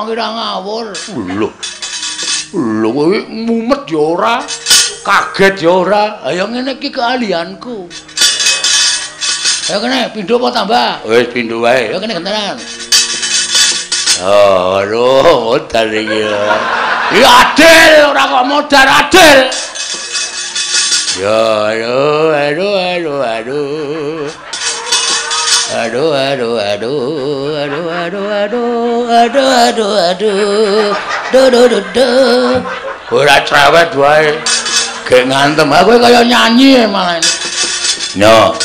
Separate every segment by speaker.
Speaker 1: Kira ngawur. Lho. Lho kowe mumet ya ora, kaget ya ora. Ayo ngene iki keahlianku. Ayo kene pindho apa tambah? Wis pindho wae. Ayo kene gentenan. Oh, aduh, modal iki. Ya adil, ora kok modal adil. Ya, aduh, aduh, aduh, aduh. Aduh, aduh, aduh, aduh, aduh, aduh, aduh, aduh, aduh, do, do, do, do. Ora cerewet wae. Gek ngantem aku kaya nyanyi malah. Yo.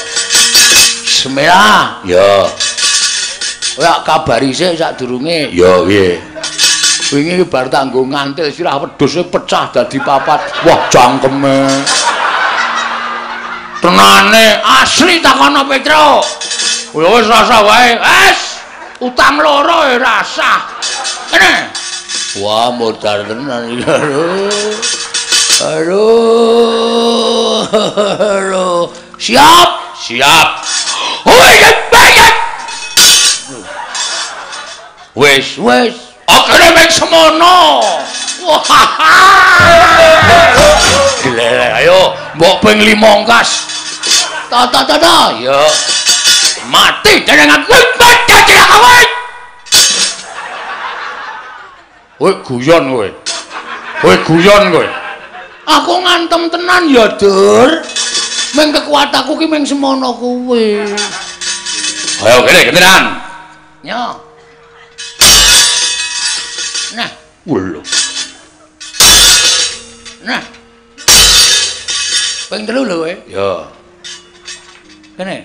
Speaker 1: Bismillah. Yo. Kowe kabari sik sadurunge. Ya piye? Wingi bar tanggo ngantil sirah wedhuse pecah dadi papat. Wah, cangkeme. Tenane asli takono Petro. Ya wis rasa wae. Wis, utang loro ya rasah. Kene. Wah, modar tenan iki. Aduh. Aduh. Aduh. Siap, siap. Woi, banyak. Wis, wis. Okene mek semono. Wah. Glelek, ayo mbok ping 5 ongkas. Ta ta ta ta. Ya. Mati jeneng aku mati jeneng kowe. Kowe guyon kowe. Kowe guyon kowe. Aku ngantem tenan ya, Dur. Meng kekuatanku ki meng semono kuwi. Ayo kene gentenan. Yo. Nah, lho. Nah. Ping 3 lho kowe. Ya. Kene.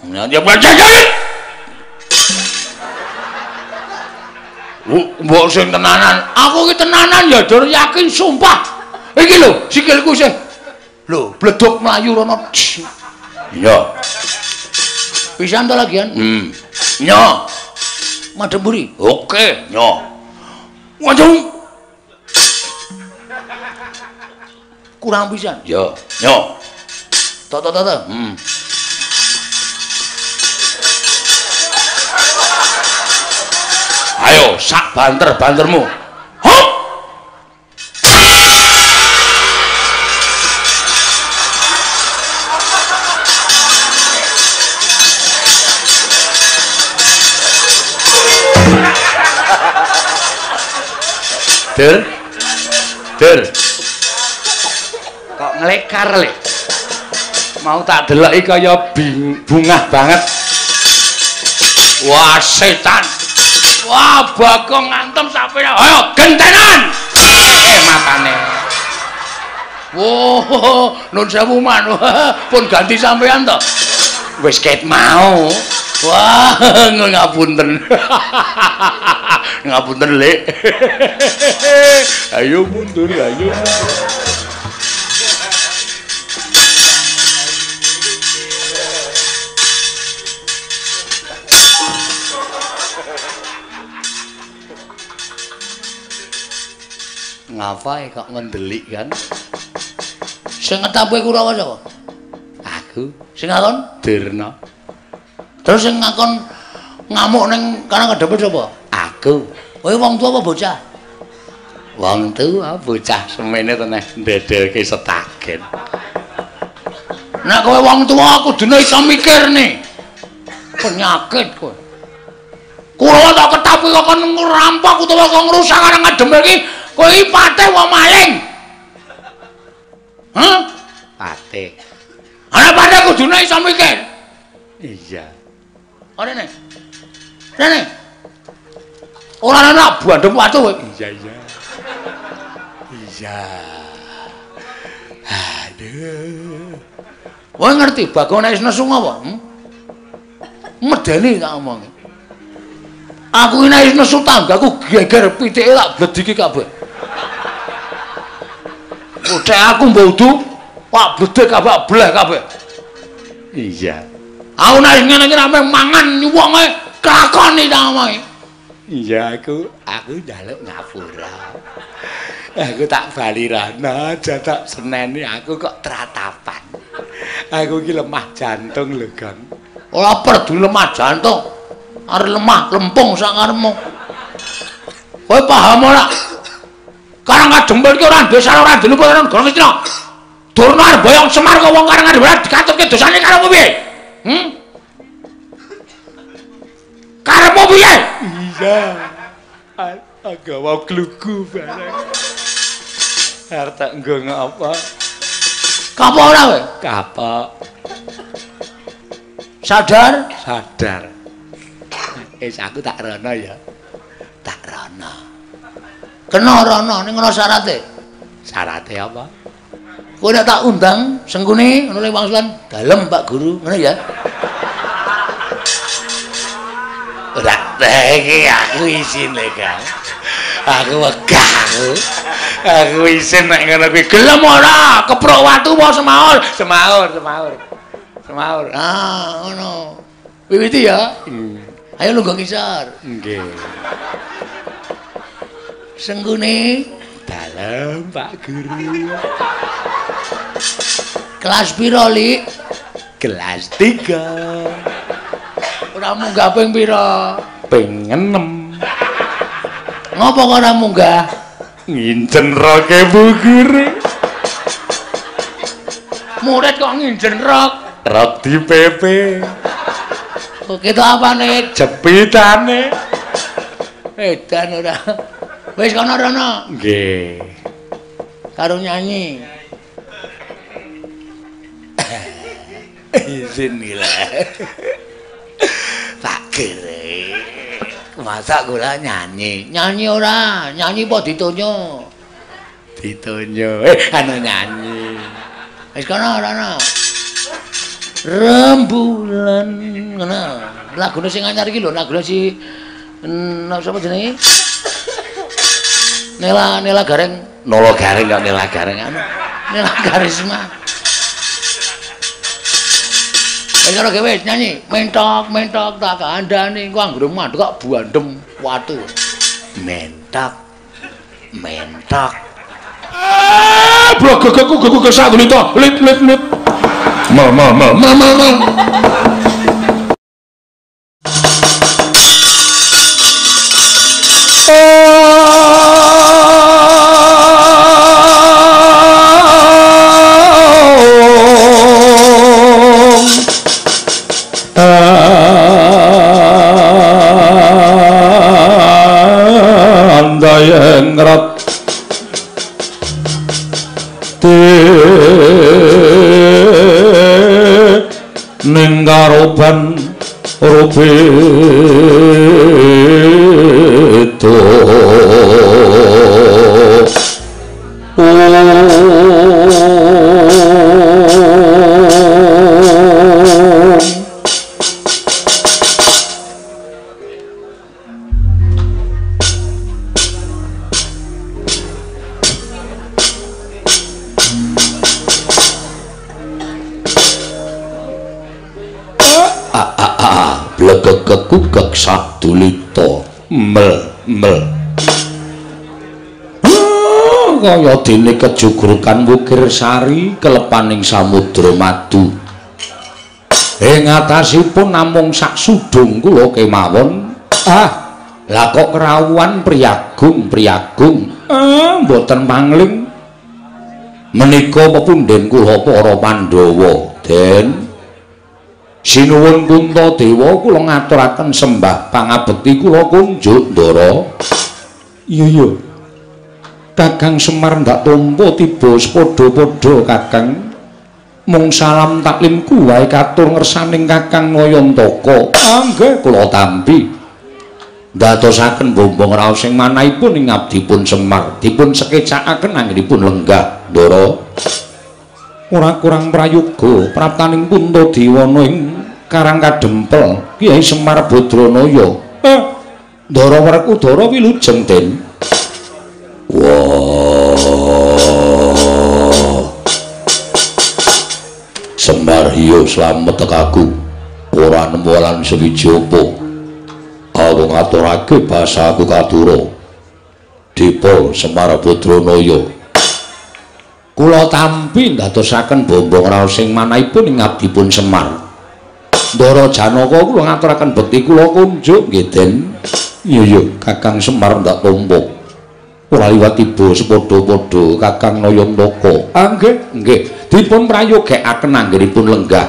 Speaker 1: Nah, dia baca. Mbok sing tenanan. Aku ki tenanan ya, Dur, yakin sumpah. Iki lho, sikilku sih. Lho, bleduk mlayu rono. Iya. Pisan to lagian? Nyo. Madhep mburi. Oke, nyo. Waduh. Kurang pisan. Ya, nyo. To to to to. Ayo sak banter-bantermu. Hop. Dur. Dur. Kok nglekar le. Mau tak deloki kaya bungah banget. Wah, setan. Wah, Bagong ngantem sampe. Ayo gentenan. Matane. Wah, nun sewu man. Pun ganti sampean to. Wis ket mau. Wah, ngapunten. Ngapunten, Lek. Ayo mundur, ayo. Ngapae kok ngendelik kan? Sing ngetape Kurawa sapa? Aku. Sing ngakon Durna. Terus sing ngakon ngamuk ning karang kadepe sapa? Aku. Kowe wong tuwa apa bocah? Wong tuwa, bocah semene teneh ndedelke setagen. Nek kowe wong tuwa kudune iso mikir nih. Penyakit kowe. Kurawa tak ketapi kok kon ngrampok utawa kok ngrusak karang adem iki. Kowe iki patih wong maling. Hah? Patih. Ana patih kudune iso mikir. Iya. Rene. Rene. Ora ana bandem watu kowe. Iya, iya. Iya. Aduh. Kowe ngerti Bagong nek nesu apa? Medeni tak omongi. Aku iki nek nesu tanggaku geger pitike tak blediki kabeh. Ucek aku mbok udu, pak bledek kabeh bleh kabeh. Iya. Aku nek ngene iki rame mangan wonge kelakoni tak omongi. Iya, aku njaluk ngapura. Aku tak bali rana, aja tak seneni aku kok tratapan. Aku iki lemah jantung lho, Gong. Ora perdu lemah jantung. Arep lemah lempung sak karepmu. Kowe paham ora? Karang Kadempel iki ora duwe salah, ora duwe luput ora negara Ngastina. Durna arep boyong Semar kok wong Karang Kadempel dikatutke dosane karo piye? Hmm? Karepmu piye?
Speaker 2: Iya. Agawa glugu bareng. Arep tak nggo ngapa?
Speaker 1: Kapok ora kowe?
Speaker 2: Kapok.
Speaker 1: Sadar?
Speaker 2: Sadar. Wis aku tak rono ya.
Speaker 1: Tak rono. Kena rono ning ngono syarate.
Speaker 2: Syarate apa?
Speaker 1: Kowe nek tak undang Sengkuni ngono le wangsulan dalem Pak Guru, ngono ya. Ora iki aku isine, Kang. Aku wegah aku.
Speaker 2: Aku isin nek ngono kuwi.
Speaker 1: Gelem ora? Keprok watu apa semaur?
Speaker 2: Semaur, semaur. Semaur.
Speaker 1: Ah, ngono. Wiwiti ya. Ayo lungguh ngisor.
Speaker 2: Nggih.
Speaker 1: Sengkuni
Speaker 2: dalem Pak Guru.
Speaker 1: Kelas piro, Lik?
Speaker 2: Kelas 3.
Speaker 1: Ora munggah ping pira?
Speaker 2: Ping 6.
Speaker 1: Ngopo kok ora munggah?
Speaker 2: Nginjen roke Bu Guru.
Speaker 1: Murid kok nginjen rok?
Speaker 2: Rok di PP.
Speaker 1: Kok ketok apane?
Speaker 2: Jepitane.
Speaker 1: Edan ora. Wis kono rono.
Speaker 2: Nggih.
Speaker 1: Karo nyanyi. Izin gila. Pak Gere. Masa kula nyanyi? Nyanyi ora? Nyanyi apa ditonyo?
Speaker 2: Ditonyo. Anu nyanyi.
Speaker 1: Wis kono rono. Rembulan ngono. Lagune sing anyar iki lho, lagune si sapa jenenge? Nela Nela Gareng,
Speaker 2: Nolo Gareng kok Nela Gareng
Speaker 1: anu. Nela Karisma. Wis ora gawe nyanyi, mentok mentok tak kandhani engko anggere mandek kok buandem watu. Mentok mentok.
Speaker 3: Ah, blogogku gugu kesak dulita. Lip lip lip. Ma ma ma ma ma ma. Ning karoban rubedo
Speaker 1: Blegegegugeg sadulita mel mel kaya dene kejugrukan wukir sari kelepaning samudra madu ing atasipun namung sak sudung kula kemawon. Ah lah kok kerawuhan priyagung priyagung mboten mangling menika pepundhen kula para Pandhawa. Den sinuwun Puntadewa kula ngaturaken sembah pangabekti kula kunjuk Ndara.
Speaker 3: Iya iya. Kakang Semar ndak tampa tiba sepadha-padha Kakang. Mung salam taklimku wae katur ngersaning Kakang Nayantaka.
Speaker 1: Ah nggih kula tampi. Ndadosaken bombong raos sing manahipun ing abdipun Semar dipun sekecakaken anggenipun lenggah Ndara.
Speaker 3: Ora kurang prayoga praptaning Puntadewana ing Karang Kadempel Kyai Semar Badranaya.
Speaker 1: Ndara Werkudara wilujeng Den. Wah. Semar iya slamet tekaku. Ora nemu lan sewiji apa. Aku ngaturake basaku katura. Dipa Semar Badranaya. Kula tampi ndadosaken bombong raos sing manahipun ing abdipun Semar. Ndara Janaka kula ngaturaken bekti kula kunjuk nggih Den.
Speaker 3: Iya iya Kakang Semar ndak tampa. Ora liwat tiba sepadha-padha Kakang Nayantaka. Ah nggih, nggih. Dipun prayogekaken anggenipun lenggah.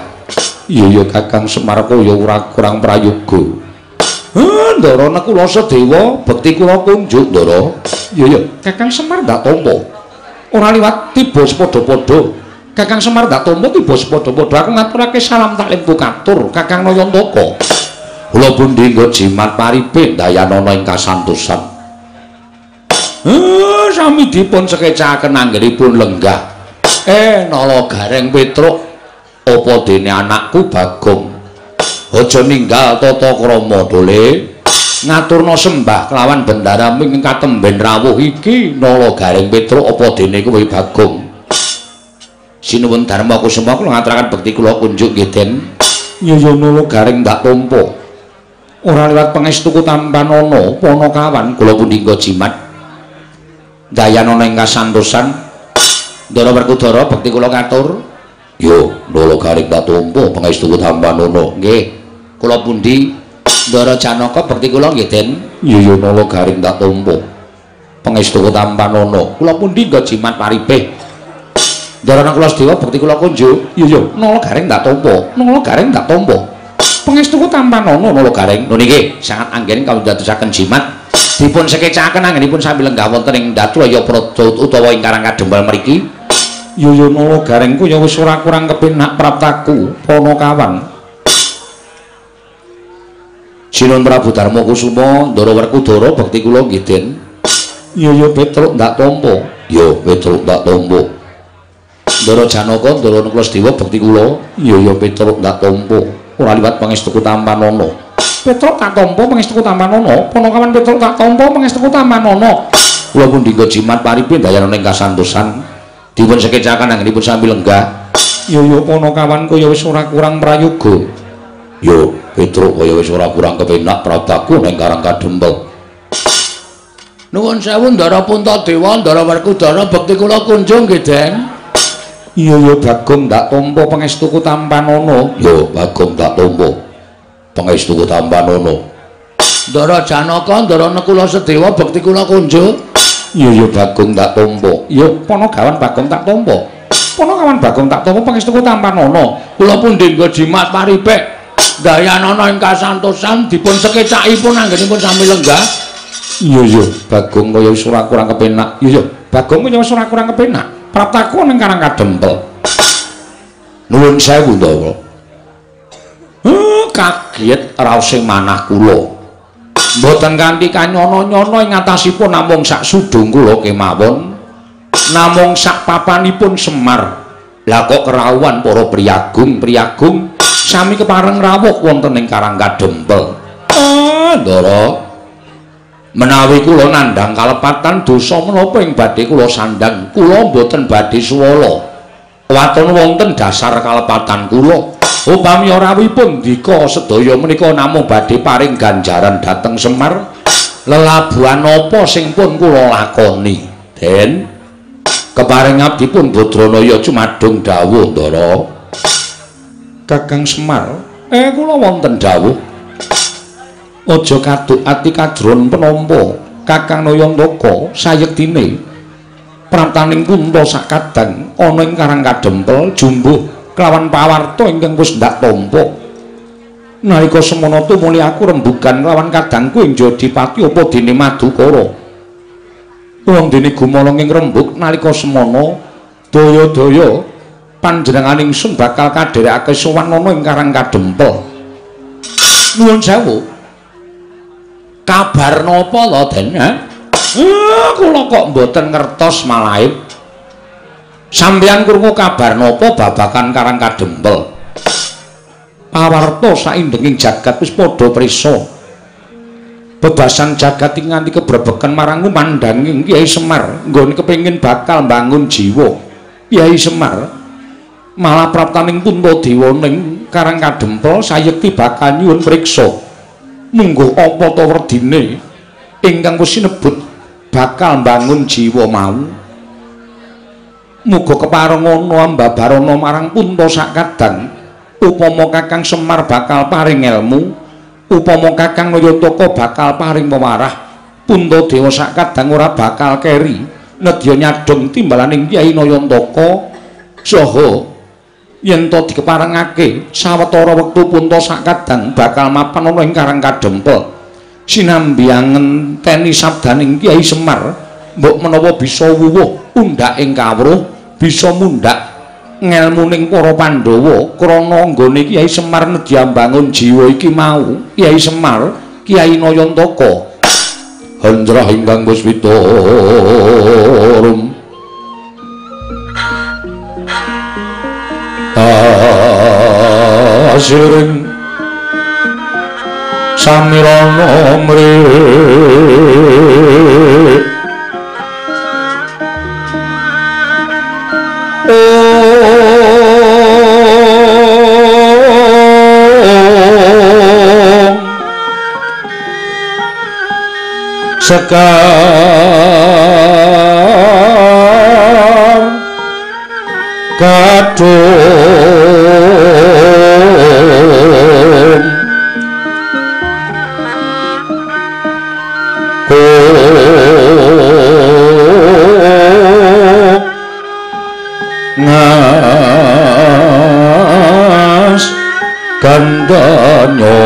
Speaker 3: Iya iya Kakang Semar kaya ora kurang prayoga. Heh, Ndara Nakula Sadewa bekti kula kunjuk, Ndara. Iya iya, Kakang Semar ndak tampa. Ora liwat tiba sepadha-padha. Kakang Semar ndak tampa tiba sepadha-padha. Aku ngaturake salam taklim katur Kakang Nayantaka. Kula pundi nggo jimat paripe dayanana ing kasantosan. Sami dipun sekecaken anggenipun lenggah. Nala Gareng Petruk, apa dene anakku Bagong? Aja ninggal tata krama dole. Ngaturna sembah kelawan bendara ing katemben rawuh iki Nala Gareng Petruk, apa dene kowe Bagong? Sinuwun Darma Kusuma kula ngaturaken bekti kula kunjuk nggih Den. Iya iya Nala Gareng ndak tampa. Ora liwat pangestuku tampanana Panakawan kula pundi nggo jimat. Dayanana ing kasantosan. Ndara Werkudara bekti kula katur. Yo, Nala Gareng tak tampa pangestuku tampanana. Nggih. Kula pundi Ndara Janaka bekti kula nggih Den. Iya iya Nala Gareng tak tampa pangestuku tampanana. Kula pundi nggo jimat paripih. Ndara Nakula Sadewa bekti kula kunjuk. Iya iya Nala Gareng tak tampa. Nala Gareng tak tampa. Pangestuku tampanana Nala Gareng. Lho niki sangat anggen kawundadosaken jimat. Dipun sekecaken anggenipun sami lenggah wonten ing Datlaya Praja utawa ing Karang Kadempel mriki. Iya iya Nala Gareng ku ya wis ora kurang kepenak praptaku Panakawan. Sinuwun Prabu Darma Kusuma Ndara Werkudara bekti kula nggih Den. Iya iya Petruk ndak tampa. Ya Petruk ndak tampa. Ndara Janaka Ndara Nakula Sadewa bekti kula. Iya iya Petruk ndak tampa. Ora liwat pangestuku tampanana. Petruk tak tampa pangestuku tampanana. Panakawan Petruk tak tampa pangestuku tampanana. Kula pundi nggo jimat paripe dayanana ing kasantosan. Dipun sekecaken anggenipun sami lenggah. Iya iya Panakawan kaya wis ora kurang prayoga. Yo Petruk kaya wis ora kurang kepenak praptaku ning Karang Kadempel.
Speaker 1: Nuwun sewu Ndara Puntadewa, Ndara Werkudara bekti kula kunjung nggih Den.
Speaker 3: Iya iya Bagong ndak tampa pangestuku tampanana. Yo Bagong ndak tampa pangestuku tampanana.
Speaker 1: Ndara Janaka, Ndara Nakula Sadewa bekti kula kunjuk.
Speaker 3: Iya iya Bagong ndak tampa. Ya Panagawan Bagong tak tampa. Panakawan Bagong tak tampa pangestuku tampanana.
Speaker 1: Kula pundi nggo jimat paripek dayanana ing kasantosan dipun sekecakipun anggenipun sami lenggah.
Speaker 3: Iya iya Bagong kaya wis ora kurang kepenak. Iya iya Bagong kaya wis ora kurang kepenak. Praptaku ning Karang Kadempel.
Speaker 1: Nuwun sewu Ndara. Kaget raos sing manah kula.
Speaker 3: Mboten kanthi kanyono-nyono ing atasipun namung sak sudung kula kemawon. Namung sak papanipun Semar. Lah kok kerawuhan para priyagung-priyagung sami kepareng rawuh wonten ing Karang Kadempel.
Speaker 1: Ndara. Menawi kula nandhang kalepatan dosa menapa ing badhe kula sandhang, kula mboten badhe suwala. Waton wonten dasar kalepatan kula. Upami rawuhipun ndika sedaya menika namung badhe paring ganjaran dhateng Semar. Lelabuhan apa sing pun kula lakoni? Den, keparing abdi pun Badranaya cumadung dawuh, Ndara.
Speaker 3: Kakang Semar, kula wonten dawuh. Aja kaduk ati kajron penampa Kakang Nayantaka sayektine praptaning Kunta sakadang ana ing Karang Kadempel jumbuh kelawan pawarta ingkang wis ndak tampa. Nalika semana tumuli aku rembugan kelawan kadangku ing Jodipati apa dene Madukara. Wong dene gumaleng ing rembug nalika semana daya-daya panjenengan ingsun bakal kadherekake sowan ana ing Karang Kadempel.
Speaker 1: Nuwun sewu. Kabar napa lho, Den? Kula kok mboten ngertos malaib. Sampeyan krungu kabar napa babagan Karang Kadempel?
Speaker 3: Pawarta saindenging jagat wis padha prisa. Bebasan jagat iki nganti kebrebeken marang mandanging Kyai Semar nggone kepengin bakal mbangun jiwa. Kyai Semar malah praptaning Puntadewa ning Karang Kadempel sayekti bakal nyuwun priksa. Mungguh apa ta werdine ingkang wis sinebut bakal mbangun jiwa mau. Muga kepareng ana ambabarana marang Punta sakadang. Upama Kakang Semar bakal paring elmu, Upama Kakang Nayantaka bakal paring pewarah, Puntadewa sakadang ora bakal keri nedya nyadhong timbalaning Kyai Nayantaka. Saha yen to dikeparengake sawetara wektu Punta sakadang bakal mapan ana ing Karang Kadempel. Sinambi ngenteni sabdaning Kyai Semar, mbok menawa bisa wuwuh undhak ing kawruh, bisa mundhak ngelmuning para Pandhawa krana nggone Kyai Semar nedya mbangun jiwa iki mau. Kyai Semar, Kyai Nayantaka Hendra ingkang Puswita Rum asiring samirana mri sekar kadung ngas gandanyo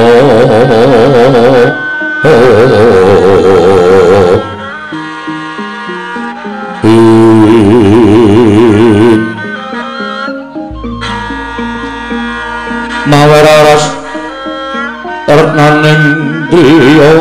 Speaker 3: mawararas retnaning driya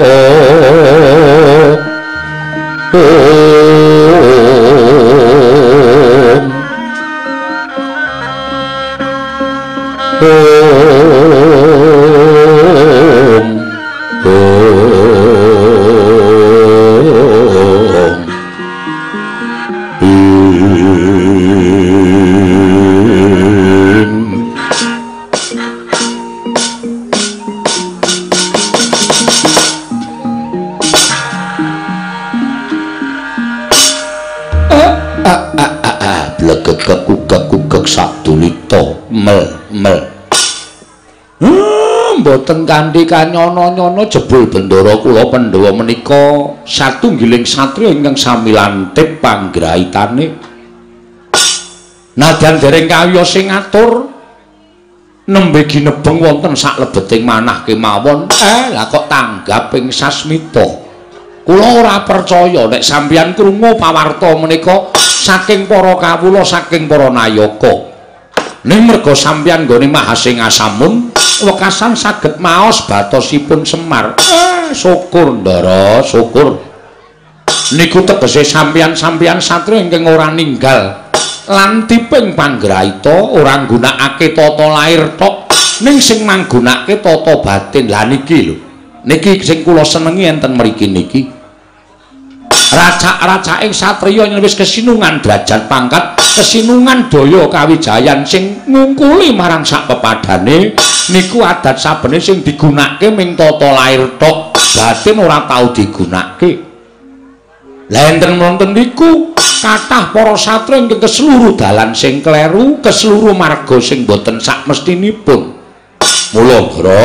Speaker 3: mboten kanthi kanyono-nyono jebul bendara kula Pandhawa menika satunggiling satriya ingkang sami lantip panggraitane. Nadyan dereng kawiyos sing ngatur nembe ginebeng wonten saklebeting manah kemawon. Lah kok tanggap ing sasmita. Kula ora percaya nek sampeyan krungu pawarta menika saking para kawula, saking para nayaka. Ning merga sampeyan nggone Mahasingasamun wekasan saged maos batosipun Semar. Syukur Ndara, syukur. Niku tegese sampeyan-sampeyan satriya ingkang ora ninggal lantiping panggraita, ora nggunakake tata lair tok, ning sing manggunakake tata batin. Lah niki lho, niki sing kula senengi enten mriki niki. Racak-racaking satriya yen wis kesinungan derajat pangkat, kesinungan daya kawijayan sing ngungkuli marang sak pepadane niku adat sabene sing digunakake ming tata lair tok, batin ora tau digunakake. Lah enten wonten niku kathah para satriya ingkang keseluruh dalan sing kleru, keseluruh marga sing boten sakmestinipun. Mula Ndara,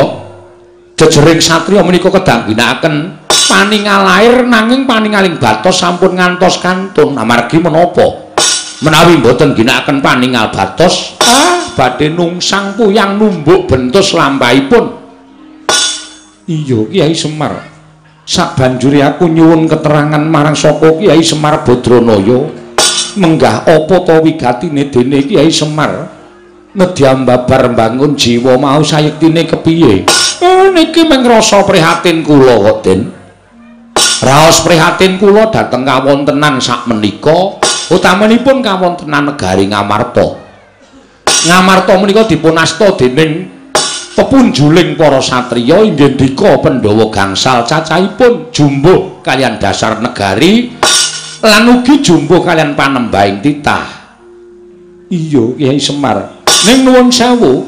Speaker 3: jejering satriya menika kedah ngginakaken paningal lair nanging paningaling batos sampun ngantos kantun. Amargi menapa? Menawi mboten ngginakaken paningal batos, badhe nungsang puyang numbuk bentus lampahipun. Iya Kyai Semar, sabanjure aku nyuwun keterangan marang saka Kyai Semar Badranaya, menggah apa ta wigatine dene Kyai Semar nedya mbabar mbangun jiwa mau sayektine kepiye? Niki mung rasa prihatin kula kok, Den. Raos prihatin kula dhateng kawontenan sakmenika, utamanipun kawontenan negari Ngamarta. Ngamarta menika dipun asta dening pepunjuling para satriya inggih ndika Pandhawa gangsal cacahipun jumbuh kaliyan dasar negari lan ugi jumbuh kaliyan panembahing titah. Iya Kyai Semar, ning nuwun sewu,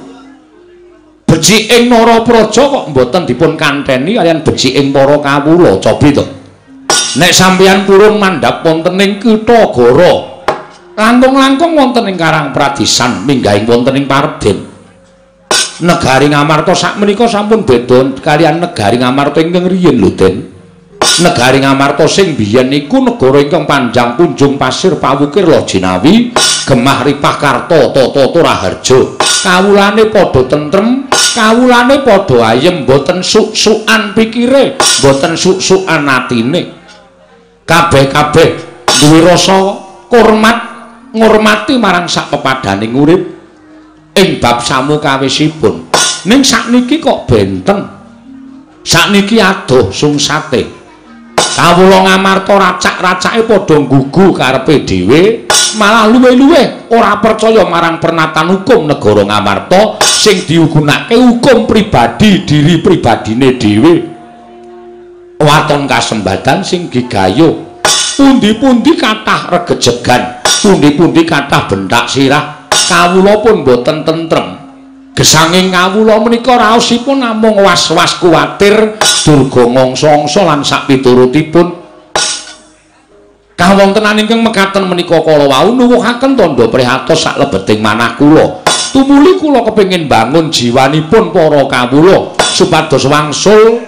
Speaker 3: beciking Narapraja kok mboten dipun kanteni kaliyan beciking para kawula. Cobi to, nek sampeyan purun mandhap wonten ing Kutha Goro, langkung-langkung wonten ing Karang Pradisan minggahing wonten ing Parden, Negari Ngamarta sakmenika sampun beda kaliyan negari Ngamarta ingkang riyin lho, Den. Negari Ngamarta sing biyen niku negara ingkang panjang punjung pasir pawukir Lojinawi, gemah ripah karta tata raharja. Kawulane padha tentrem, kawulane padha ayem, mboten suk-sukan pikire, mboten suk-sukan atine. Kabeh-kabeh duwe rasa hormat, ngurmati marang sak pepadaning urip ing bab samukawisipun. Ning sakniki kok benten. Sakniki adoh sungsate. Kawula Ngamarta racak-racake padha nggugu karepe dhewe, malah luwih-luwih ora percaya marang pernatan hukum negara Ngamarta sing diugunake hukum pribadi diri pribadine dhewe. Waton kasembadan sing gigayuh, pundi-pundi kathah regejegan, pundi-pundi kathah bentak sirah. Kawula pun boten tentrem. Gesanging kawula menika raosipun namung was-was kuwatir durga ngangsa-angsa lan sakpiturutipun. Kawontenan ingkang mekaten menika kala wau nuwuhaken tandha prihatos saklebeting manah kula. Tumuli kula kepengin bangun jiwanipun para kawula supados wangsul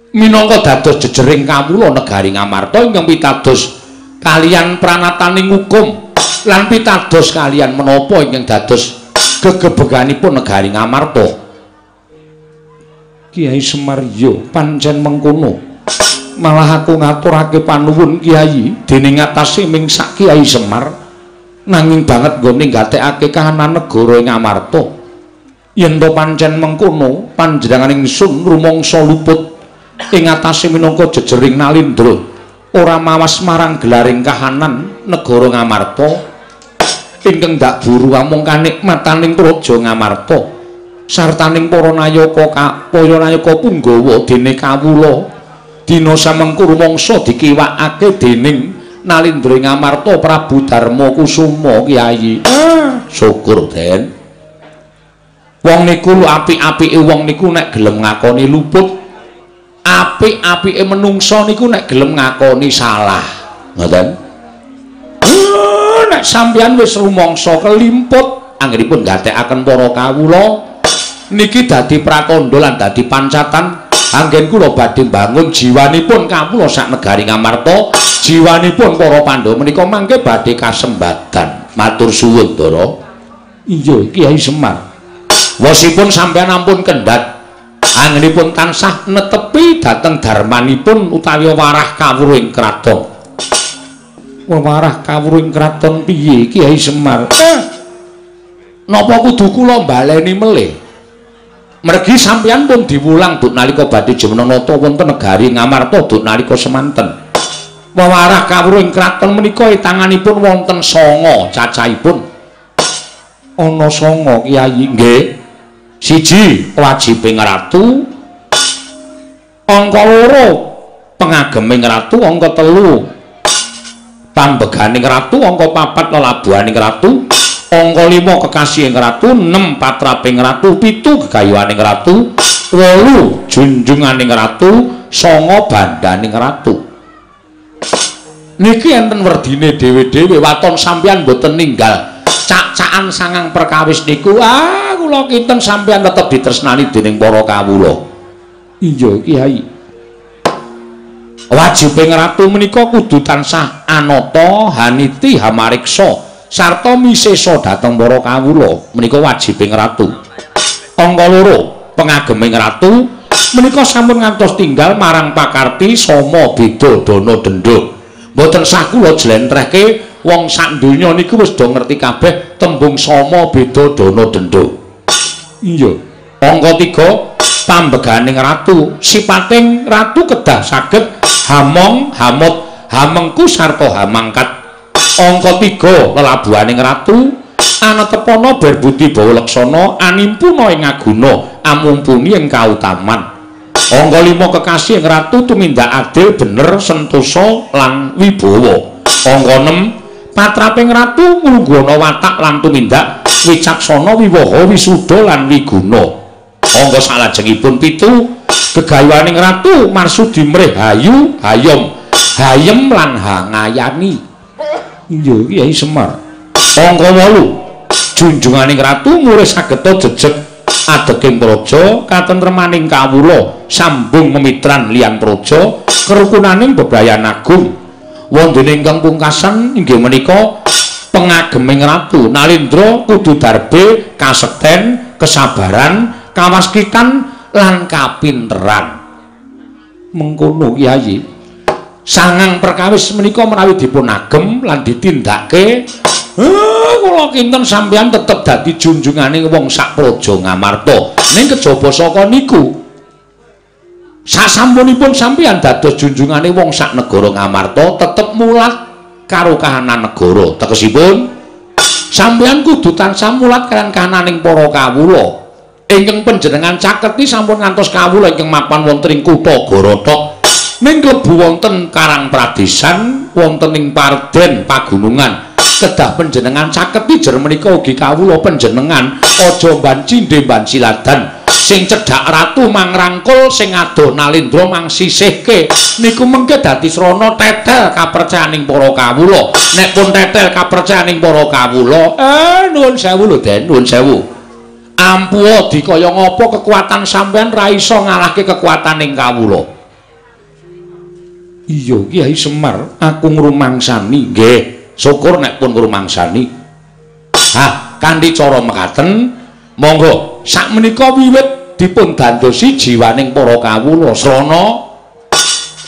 Speaker 3: minangka dados jejering kawula negari Ngamarta ingkang pitados kaliyan pranataning hukum lan pitados kaliyan menapa ingkang dados gegebeganipun negari Ngamarta. Kiai Semar, yo pancen mengkono. Malah aku ngaturake panuwun Kiai dening ngatasi ming sak Kiai Semar, nanging banget nggone nggatekake kahanan negara Ngamarta. Yen to pancen mengkono, panjenengan ingsun rumangsa luput ing atase minangka jejering nalindra, ora mawas marang gelaring kahanan negara Ngamarta ingkang ndak buru amung kanikmataning praja Ngamarta sartaning para nayaka para nayaka punggawa dene kawula dina samengku rumangsa dikiwakake dening nalindra Ngamarta Prabu Darma Kusuma. Kiai, syukur Den. Wong niku apik-apike wong niku nek gelem ngakoni luput, apik-apike menungsa niku nek gelem ngakoni salah. Ngoten. Nek sampeyan wis rumangsa kelimput anggenipun gathekaken para kawula niki dadi pratandha lan dadi pancatan anggen kula badhe mbangun jiwanipun kawula sak negari Ngamarta, jiwanipun para Pandhawa menika mangke badhe kasembadan. Matur suwun, Ndara. Iya, Kiai Semar. Wosipun sampeyan ampun kendhat, anggenipun tansah netepi dhateng darmanipun utawi warah kawruh ing kraton. Warah kawruh ing kraton piye Kiai Semar? Napa kudu kula baleni melih? Mergi sampeyan pun diwulang duk nalika badhe jumeneng nata wonten negari Ngamarta duk nalika semanten. Wewarah kawruh ing kraton menika tanganipun wonten 9 cacahipun. Ana 9 Kiai? Nggih. Siji wajibing ratu, angka 2 pengageming ratu, angka 3 pambeganing ratu, angka 4 lelabuhaning ratu, angka 5 kekasihing ratu, 6 patraping ratu, 7 gegayuhaning ratu, 8 junjunganing ratu, 9 bandaning ratu. Niki enten werdine dhewe-dhewe. Waton sampeyan mboten ninggal cak-cakan sangang perkawis niku, ah kula kinten sampeyan tetep ditresnani dening para kawula. Iya Kiai. Wajibing ratu menika kudu tansah anata haniti hamariksa sarta misesa dhateng para kawula. Menika wajibing ratu. Angka 2 pengageming ratu menika sampun ngantos tinggal marang pakarti sama beda dana denda. Mboten sah kula jlentrehke wong sak donya niku wis do ngerti kabeh tembung sama beda dana denda. Iya. Angka 3 pambeganing ratu, sipating ratu kedah saged hamong hamot hamengku sarta hamangkat. Angka 3 lelabuhaning ratu anetepana berbudi bawa leksana animpuna ing aguna amumpuni ing kautaman. Angka 5 kekasih ing ratu tumindak adil bener sentosa lan wibawa. Angka 6 patraping ratu nglungguhana watak lan tumindak wicaksana wiwaha wisuda lan wiguna. Angka salajengipun 7 gegayuhaning ratu marsudi mrih hayu hayom hayem lan hangayani. Iya Kiai Semar. Angka 8 junjunganing ratu murih sageta jejeg Adeking praja katentremaning kawula sambung memitran liyan praja kerukunaning bebrayan agung. Wondene ingkang pungkasan inggih menika pengageming ratu Nalindra kudu darbe kasekten, kesabaran, kawaskitan lan kapinteran. Mengkono Kyai. Sangang perkawis menika menawi dipun agem lan ditindakake, kula kinten sampeyan tetep dadi junjungane wong sak praja Ngamarta. Ning kejaba saka niku, sasampunipun sampeyan dados junjungane wong sak negara Ngamarta, tetep mulat karo kahanan negara. Tegesipun sampeyan kudu tansah mulat kaliyan kahananing para kawula. Ingkang panjenengan caketi sampun ngantos kawula ingkang mapan wonten ing kutha Gorothok, ning klebu wonten Karang Pradesan, wonten ing Parden pagunungan. Kedah panjenengan caketi jer menika ugi kawula panjenengan aja mbancindhe mbanciladan. Sing cedhak ratu mangrangkul, sing adoh Nalindra mangsisihke. Niku mengke dadi srana tetel kapercayaning para kawula. Nek pun tetel kapercayaning para kawula, nuwun sewu lho Den, nuwun sewu. Ampuha dikaya ngapa kekuatan sampeyan ra iso ngalahke kekuataning kawula. Iya Kyai Semar, aku ngrumangsani. Nggih, syukur nek pun ngrumangsani. Hah, kanthi cara mekaten, monggo sakmenika wiwit dipun dandosi jiwaning para kawula. Srana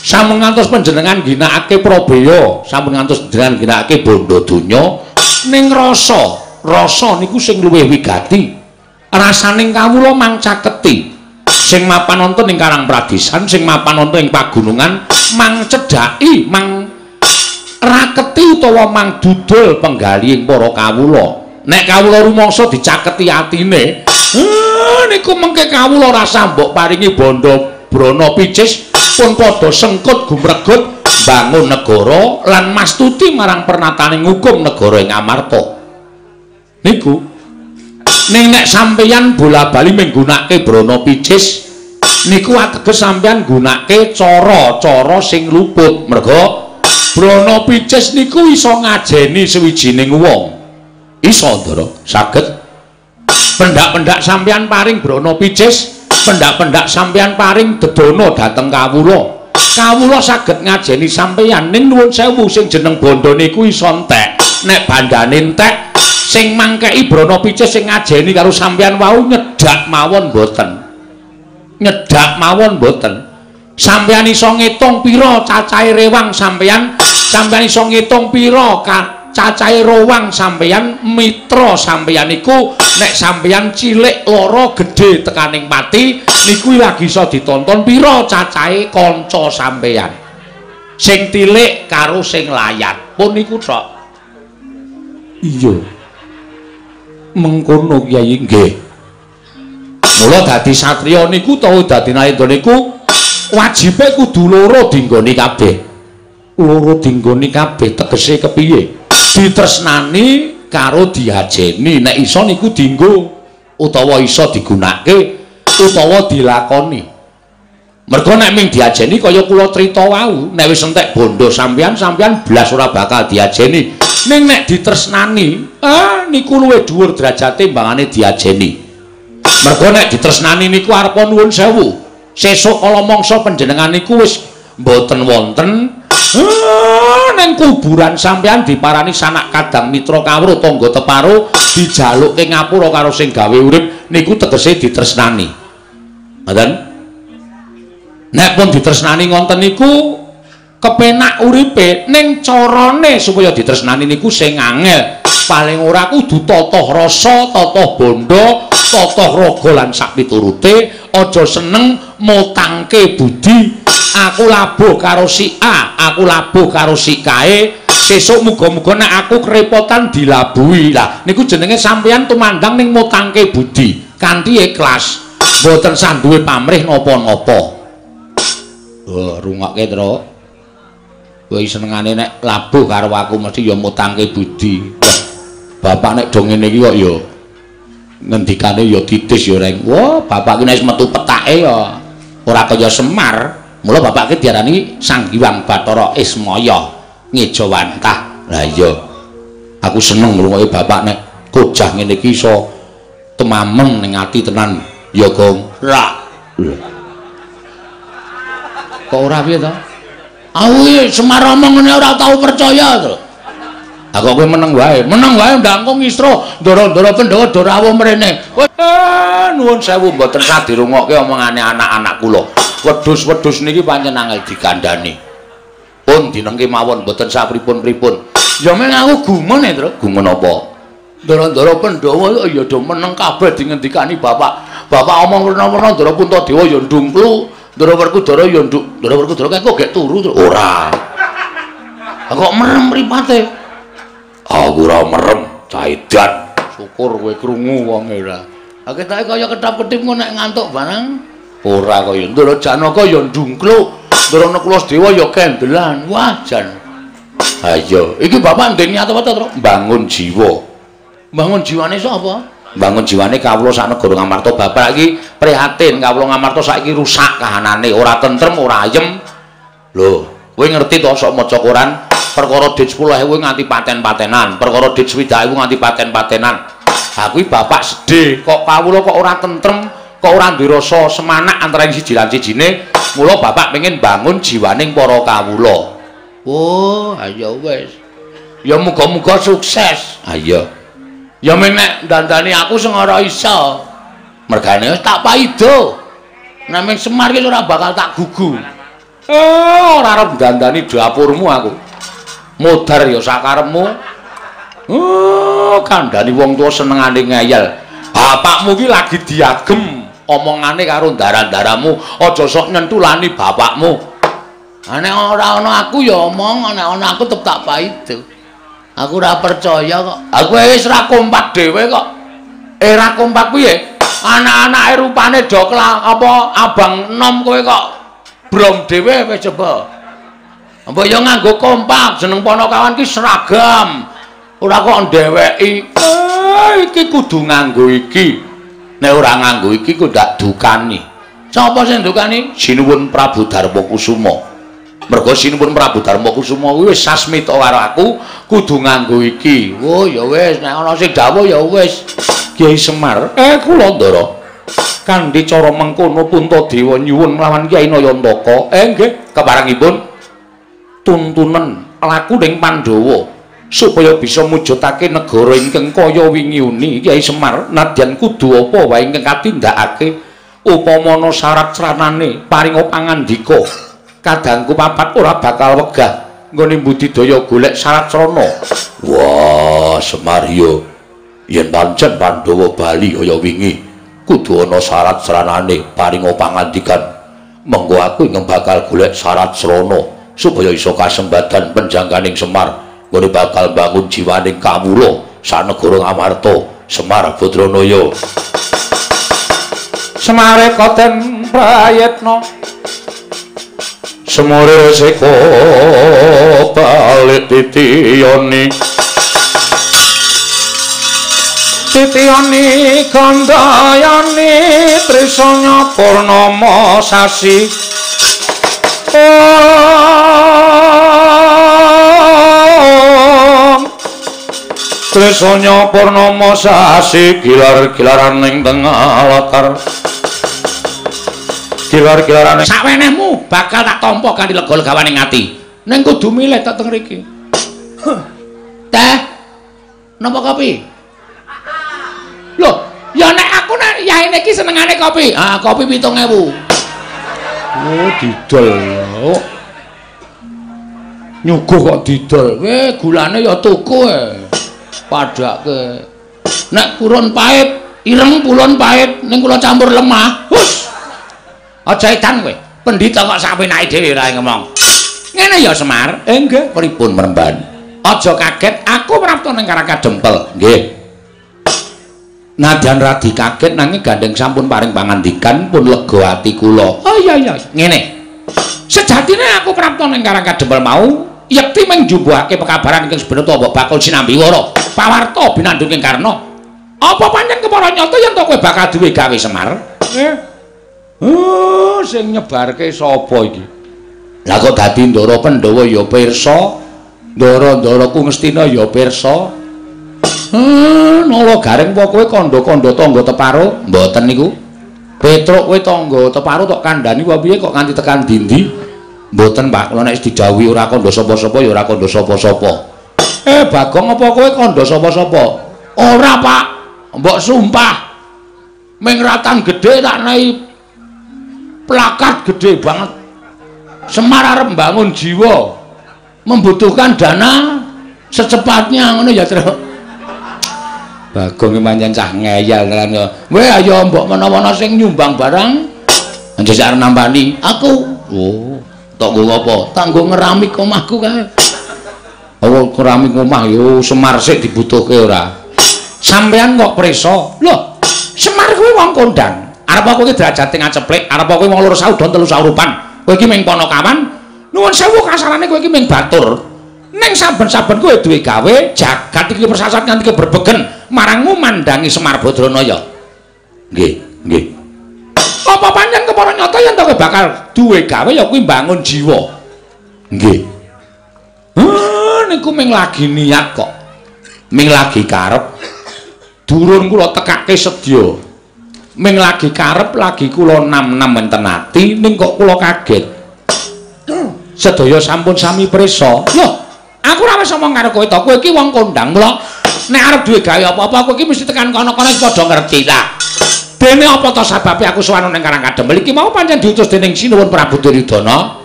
Speaker 3: sampun ngantos panjenengan ginakake prabeya, sampun ngantos panjenengan ginakake bondo donya, ning rasa, rasa niku sing luwih wigati. Rasaning kawula mang caketi. Sing mapan wonten ing Karang Pradesan, sing mapan wonten ing pagunungan, mang cedhaki, mang raketi utawa mang dudul penggalihing para kawula. Nek kawula rumangsa dicaketi atine, niku mengke kawula rasa mbok paringi bondo brana picis pun padha sengkut gumregut bangun negara lan mastuti marang pernataning hukum negara ing Amarta. Niku ning nek sampeyan bola-bali menggunakake brana picis niku ateges sampeyan nggunakake cara-cara sing luput. Merga brana picis niku iso ngajeni sawijining wong. Iso Ndara, saged. Pendak-pendak sampeyan paring brana picis, pendak-pendak sampeyan paring dedono dhateng kawula. Kawula saged ngajeni sampeyan, ning nuwun sewu sing jeneng bondo niku iso entek. Nek bandane entek, sing mangkeki brana picis sing ngajeni karo sampeyan wau nyedak mawon mboten. Nyedak mawon mboten. Sampeyan iso ngitung pira cacahe rewang sampeyan, sampeyan iso ngitung pira cacahe rowang sampeyan, mitra sampeyan niku nek sampeyan cilik lara gedhe tekaning pati niku lagi iso ditonton pira cacahe kanca sampeyan. Sing tilik karo sing layat pun niku tok. Iya. Mengkono Kyai nggih. Mula dadi satriya niku utawa dadi nalendra niku wajibe kudu loro dinggoni kabeh. Loro dinggoni kabeh tegese kepiye? Ditresnani karo diajeni. Nek iso niku dinggo utawa iso digunakake utawa dilakoni. Mergo nek ming diajeni kaya kula crita wau, nek wis entek bondo sampeyan, sampeyan blas ora bakal diajeni. Ning nek ditresnani, niku luwih dhuwur derajate mbangane diajeni. Mergo nek ditresnani niku arepa nuwun sewu. Sesuk kala mangsa panjenengan niku wis mboten wonten, ning kuburan sampeyan diparani sanak kadang mitra kawruh tangga teparo dijalukke ngapura karo sing gawe urip niku tegese ditresnani. Ngoten? Nek pun ditresnani ngonten niku kepenak uripe, ning carane supaya ditresnani niku sing angel. Paling ora kudu tata rasa, tata bondo, tata raga lan sak piturute. Aja seneng mutangke budi. Aku labuh karo si A, aku labuh karo si kae, sesuk muga-muga nek aku kerepotan dilabuhi. Lah niku jenenge sampeyan tumandang ning mutangke budi kanthi ikhlas, mboten sah duwe pamrih napa-napa. Oh, rungokke, Tru. Kowe senengane nek labuh karo aku mesti ya mutangke budi. Bapak nek do ngene iki kok ya ngendikane ya titis ya reng. Wah, bapak ki nek metu petake ya ora kaya Semar. Mula bapak ki diarani Sang Hyang Bathara Ismaya ngejawantah. Lah iya. Aku seneng ngrungokke bapak nek kojah ngene iki iso temameng ning ati tenan.
Speaker 1: Ya, Gong. Ra. Kok ora piye to? Aku iki Semar omong ngene ora tau percaya to. Ha kok kowe meneng wae. Meneng wae ndang ngisro ndara-ndara Pandhawa do rawuh mrene. Nuwun sewu mboten sadirungokke omongane anak-anak kula. Wedhus-wedhus niki pancen angel dikandhani. Pun dinengke mawon mboten sapripun-pripun. Ya meng aku gumun e, Tru. Gumun apa? Ndara-ndara Pandhawa ya do meneng kabeh dingendikani bapak. Bapak omong werna-werna Ndara Puntadewa ya ndungklu, Ndara Werkudara ya nduk. Ndara Werkudara kae kok gek turu, Tru. Ora. Kok merem mripate? Aku ora merem, caidan. Syukur kowe krungu wonge ora. Ha ketoke kaya ketap-ketip ngono nek ngantuk barang. Ora kaya Ndara Janaka ya ndungkluk, Ndara Nakula ya kendelan. Wah, jan. Ha iya, iki bapak ndek niat apa to, Tru? Mbangun jiwa. Mbangun jiwane sapa? Mbangun jiwane kawula sak negara Ngamarta. Bapak iki prihatin kawula Ngamarta saiki rusak kahanane, ora tentrem, ora ayem. Lho, kowe ngerti to sok maca koran? Perkara dit 10.000 nganti paten-patenan, perkara dit 60.000 nganti paten-patenan. Ha kuwi bapak sedih, kok kawula kok ora tentrem, kok ora duwe rasa semanak antara siji lan sijine. Mula bapak pengen bangun jiwaning para kawula. Oh, ayo wis. Ya muga-muga sukses. Ha iya. Ya meng nek dandani aku sing ora iso. Mergane wis tak paido. Nek meng Semar ki ora bakal tak gugu. Ora arep dandani dapurmu aku. Modar ya sakarepmu. Oh, kandhani wong tuwa senengane ngeyel. Bapakmu ki lagi diagem omongane karo ndara-ndaramu, aja sok nyentulani bapakmu. Ha nek ora ana aku ya omong, nek ana aku tetep tak paido. Aku ora percaya kok. Aku wis ora kompak dhewe kok. Ora kompak piye? Anak-anake rupane do apa abang enom kowe kok brom dhewe wis coba. Mbok ya nganggo kompak, jeneng ponokawan ki seragam. Ora kok ndeweki. Iki kudu nganggo iki. Nek ora nganggo iki ku ndak dukani. Sapa sing dukani? Sinuwun Prabu Darmakusuma. Mergo Sinuwun Prabu Darmakusuma kuwi wis sasmita karo aku kudu nganggo iki. Oh ya wis, nek ana sing dawuh ya wis. Kyai Semar, kula Ndara. Kanthi cara mengkono Puntadewa nyuwun lawan Kyai Nayantaka. Nggih, keparengipun tuntunan laku ning Pandhawa supaya bisa mujudake negara ingkang kaya wingi uni. Kyai Semar, nadyan kudu apa wae ingkang katindakake upama ana syarat sranane paringa pangandika kadangku papat ora bakal wegah nggone budidaya golek syarat srana. Wah, Semar yo yen pancen Pandhawa bali kaya wingi kudu ana syarat sranane paringa pangandikan. Mengko aku ingkang bakal golek syarat srana supaya iso kasembadan penjangkaning Semar nggone bakal bangun jiwaning kawula sanegara Ngamarta. Semar Badranaya. Semare koten prayitna semure resika balik titiyane titiyane kandhayane trisanya purnama sasi. Trisanya purnama sasi gilar-gilaran ing tengah latar. Gilar-gilaran sawenehmu bakal tak tampa kanthi lega-legawaning ati. Ning kudu milih tak teng mriki. Teh napa kopi? Loh, ya nek aku nek yaene iki senengane kopi. Ah, kopi 7.000. Oh, didol. Oh. Nyuguh kok didol. Kowe gulane ya tuku e. Padake. Nek purun pahit, ireng purun pahit, ning kula campur lemah. Hus. Aja edan kowe. Pendhita kok sapenake dhewe ra ngomong. Ngene ya Semar. Nggih, pripun Mremban? Aja kaget, aku prapta ning Karang Kadempel. Nggih. Nadyan radi kaget nanging gandeng sampun paring pangandikan pun lega ati kula. Oh iya iya, ngene. Sejatine aku prapta ning Karang Kadempel mau yekti mung njumbuhake pekabaran ingkang sebenata mbok bakul sinambi wara. Pawarta binandhunging Karna. Apa pancen kepara nyata yen to kowe bakal duwe gawe Semar? Oh, sing nyebarke sapa iki? Lah kok dadi Ndara Pandhawa ya pirsa, Ndara-ndaraku Ngastina ya pirsa. Nala Gareng apa kowe kandha-kandha tangga teparo? Mboten niku. Petruk kowe tangga teparo tok kandhani apa piye kok nganti tekan dindi? Mboten, Pak, kula nek didhawuhi ora kandha sapa-sapa ya ora kandha sapa-sapa. Bagong apa kowe kandha sapa-sapa? Ora, Pak. Mbok sumpah. Ming ratan gedhe tak nehi plakat gedhe banget. Semar arep mbangun jiwa. Membutuhkan dana secepatnya ngono ya, Truk. Bagong iki pancen cah ngeyel tenan ya. Weh ayo mbok menawa ana sing nyumbang barang njajak arep nampani aku. Oh, tok nggo apa? Tak nggo ngeramik omahku kae. Apa keramik omah yo Semar sik dibutuhke ora. Sampeyan kok preso? Loh, Semar kuwi wong kondang. Arep kowe iki derajate ngaceplik, arep kowe wong loro saudon telu saurupan. Kowe iki ming ponokawan. Nuwun sewu kasarane kowe iki ming batur. Ning saben-saben kowe duwe gawe, jagat iki persasat nganti keberbegen marangmu mandangi Semar Badranaya. Nggih, nggih. Apa pancen kepara nyata yen to kowe bakal duwe gawe ya kuwi mbangun jiwa. Nggih. Niku ming lagi niat kok. Ming lagi karep. Durun kula tekake sedya. Ming lagi karep lagi kula nam-nam enten ati ning kok kula kaget. Sedaya sampun sami prisa. Loh, aku ora wis omong karo kowe to, kowe iki wong kondang mula nek arep duwe gawe apa-apa kowe iki mesti tekan kono-kono padha ngerti ta. Dene apa to sababe aku sowan ning Karang Kadempel iki mau pancen diutus dening Sinuwun Prabu Duryudana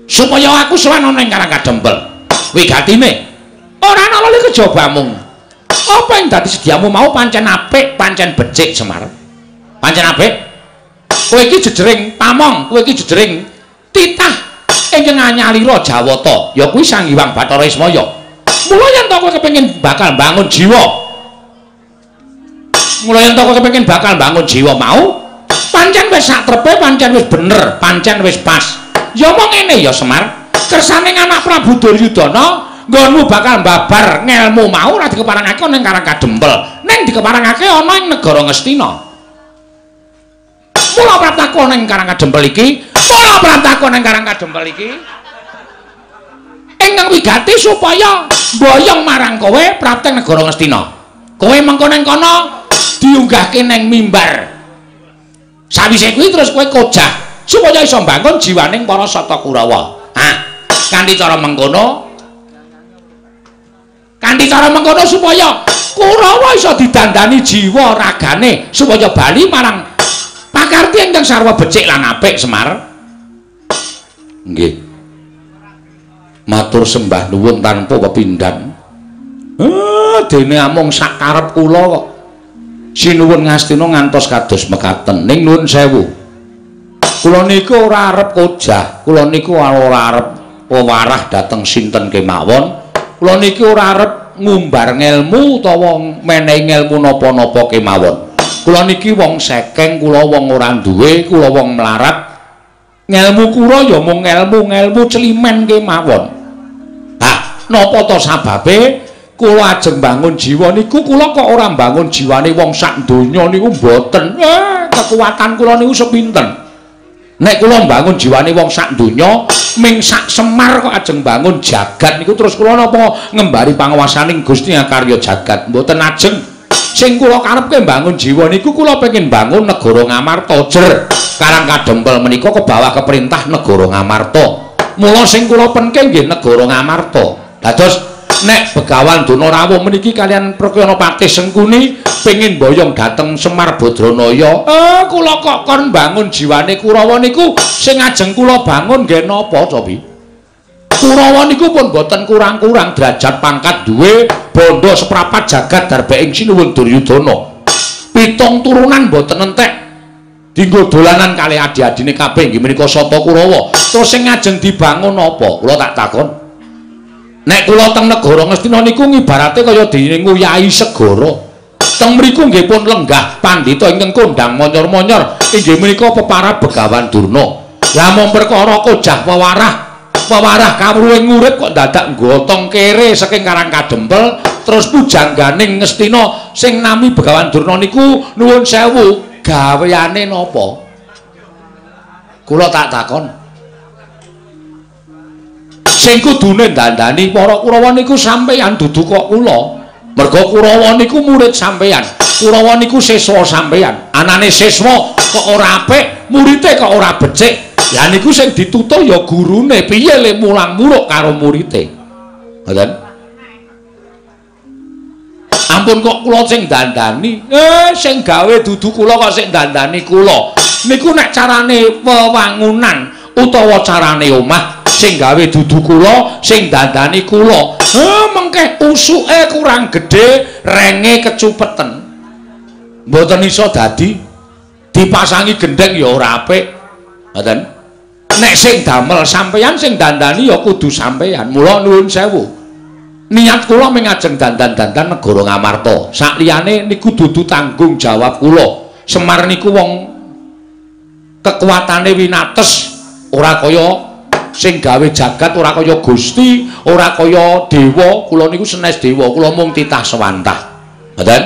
Speaker 1: supaya aku sowan ning Karang Kadempel. Wigatine ora ana lali kejaba mung. Apa yang dadi sediamu mau pancen apik, pancen becik Semar. Pancen apik. Kowe iki jejering pamong, kowe iki jejering titah ingkang anyalira Jawata, ya kuwi Sang Hyang Bathara Ismaya. Mula yen to kowe kepengin bakal bangun jiwa. Mula yen to kowe kepengin bakal bangun jiwa mau, pancen wis sak trepe, pancen wis bener, pancen wis pas. Ya mong ngene ya Semar, kersane anak Prabu Duryudana nggonmu bakal babar ngelmu mau ora dikeparangake ana ing Karang Kadempel, ning dikeparangake ana ing negara Ngastina. Mula praptaku ana ing Karang Kadempel iki, mula praptaku ana ing Karang Kadempel iki ingkang wigati supaya mboyong marang kowe prapteng negara Ngastina. Kowe mengko ning kono diunggahke ning mimbar. Sawise kuwi terus kowe kojah supaya iso mbangun jiwaning para Sata Kurawa. Ah, kanthi cara mengkono, kanthi cara mengkono supaya Kurawa iso didandani jiwa ragane supaya bali marang pakarti ingkang sarwa becik lan apik Semar. Nggih. Matur sembah nuwun tanpa pepindhan. Dene amung sak karep kula kok. Sinuwun Ngastina ngantos kados mekaten. Ning nuwun sewu. Kula niku ora arep kojah, kula niku ora arep wewarah dhateng sinten kemawon. Kula niki ora arep ngumbar ngelmu utawa menehi ngelmu napa-napa kemawon. Kula niki wong sekeng, kula wong ora duwe, kula wong melarat. Ngelmu kula ya mung ngelmu-ngelmu celimen kemawon. Hah, napa to sababe kula ajeng bangun jiwa niku kula kok ora mbangun jiwane wong sak donya niku mboten. Kekuatan kula niku sepinten. Nek kula mbangun jiwane wong sak donya, ming sak Semar kok ajeng bangun jagat niku terus kula napa ngembari panguwasaning Gusti Akarya jagat mboten ajeng. Sing kula karepke mbangun jiwa niku kula pengin bangun negara Ngamarta jer. Karang Kadempel menika kebawah keperintah negara Ngamarta. Mula sing kula penke nggih negara Ngamarta. Dados nek Begawan Durna rawuh meniki kalian Prakyana Patih Sengkuni pengin boyong dhateng Semar Badranaya. Kula kok kon bangun jiwane Kurawa niku sing ajeng kula bangun nggih napa cobi? Kurawa niku pun boten kurang-kurang derajat pangkat duwe bondo seprapat jagat darbeing Sinuwun Duryudana. Pitung turunan boten entek dinggo dolanan kalih adi-adine kabeh inggih menika Sata Kurawa. Terus sing ajeng dibangun apa? Kula tak takon. Nek kula teng negara Ngastina niku ngibarate kaya dene nguyahi segara. Teng mriku nggih pun lenggah pandhita ingkang kondang monyor-monyor inggih menika peparab Begawan Durna. Lah mung perkara kojah wewarah, wewarah kawruhing urip kok dadak gotong kere saking Karang Kadempel terus pujangganing Ngastina sing nami Begawan Durna niku nuwun sewu gaweane napa? Kula tak takon. Sing kudune dandani para Kurawa niku sampeyan dudu kok kula. Merga Kurawa niku murid sampeyan.
Speaker 3: Kurawa niku siswa sampeyan. Anane siswa kok ora apik, murite kok ora becik. Lah niku sing ditutuh ya gurune, piye le mulang muruk karo murite. Ngoten. Ampun kok kula sing dandani. Sing gawe dudu kula kok sing dandani kula. Niku nek carane wewangunan utawa carane omah sing gawe dudu kula, sing dandani kula. Mengke usuke kurang gedhe, renge kecupeten. Mboten iso dadi dipasangi gendheng ya ora apik. Ngoten. Nek sing damel sampeyan, sing dandani ya kudu sampeyan. Mula nuwun sewu. Niat kula mung ajeng dandan-dandan negara Ngamarta. Sakliyane niku dudu tanggung jawab kula. Semar niku wong kekuatane winates, ora kaya sing gawe jagat, ora kaya Gusti, ora kaya dewa. Kula niku senes dewa, kula mung titah sewantah. Ngoten.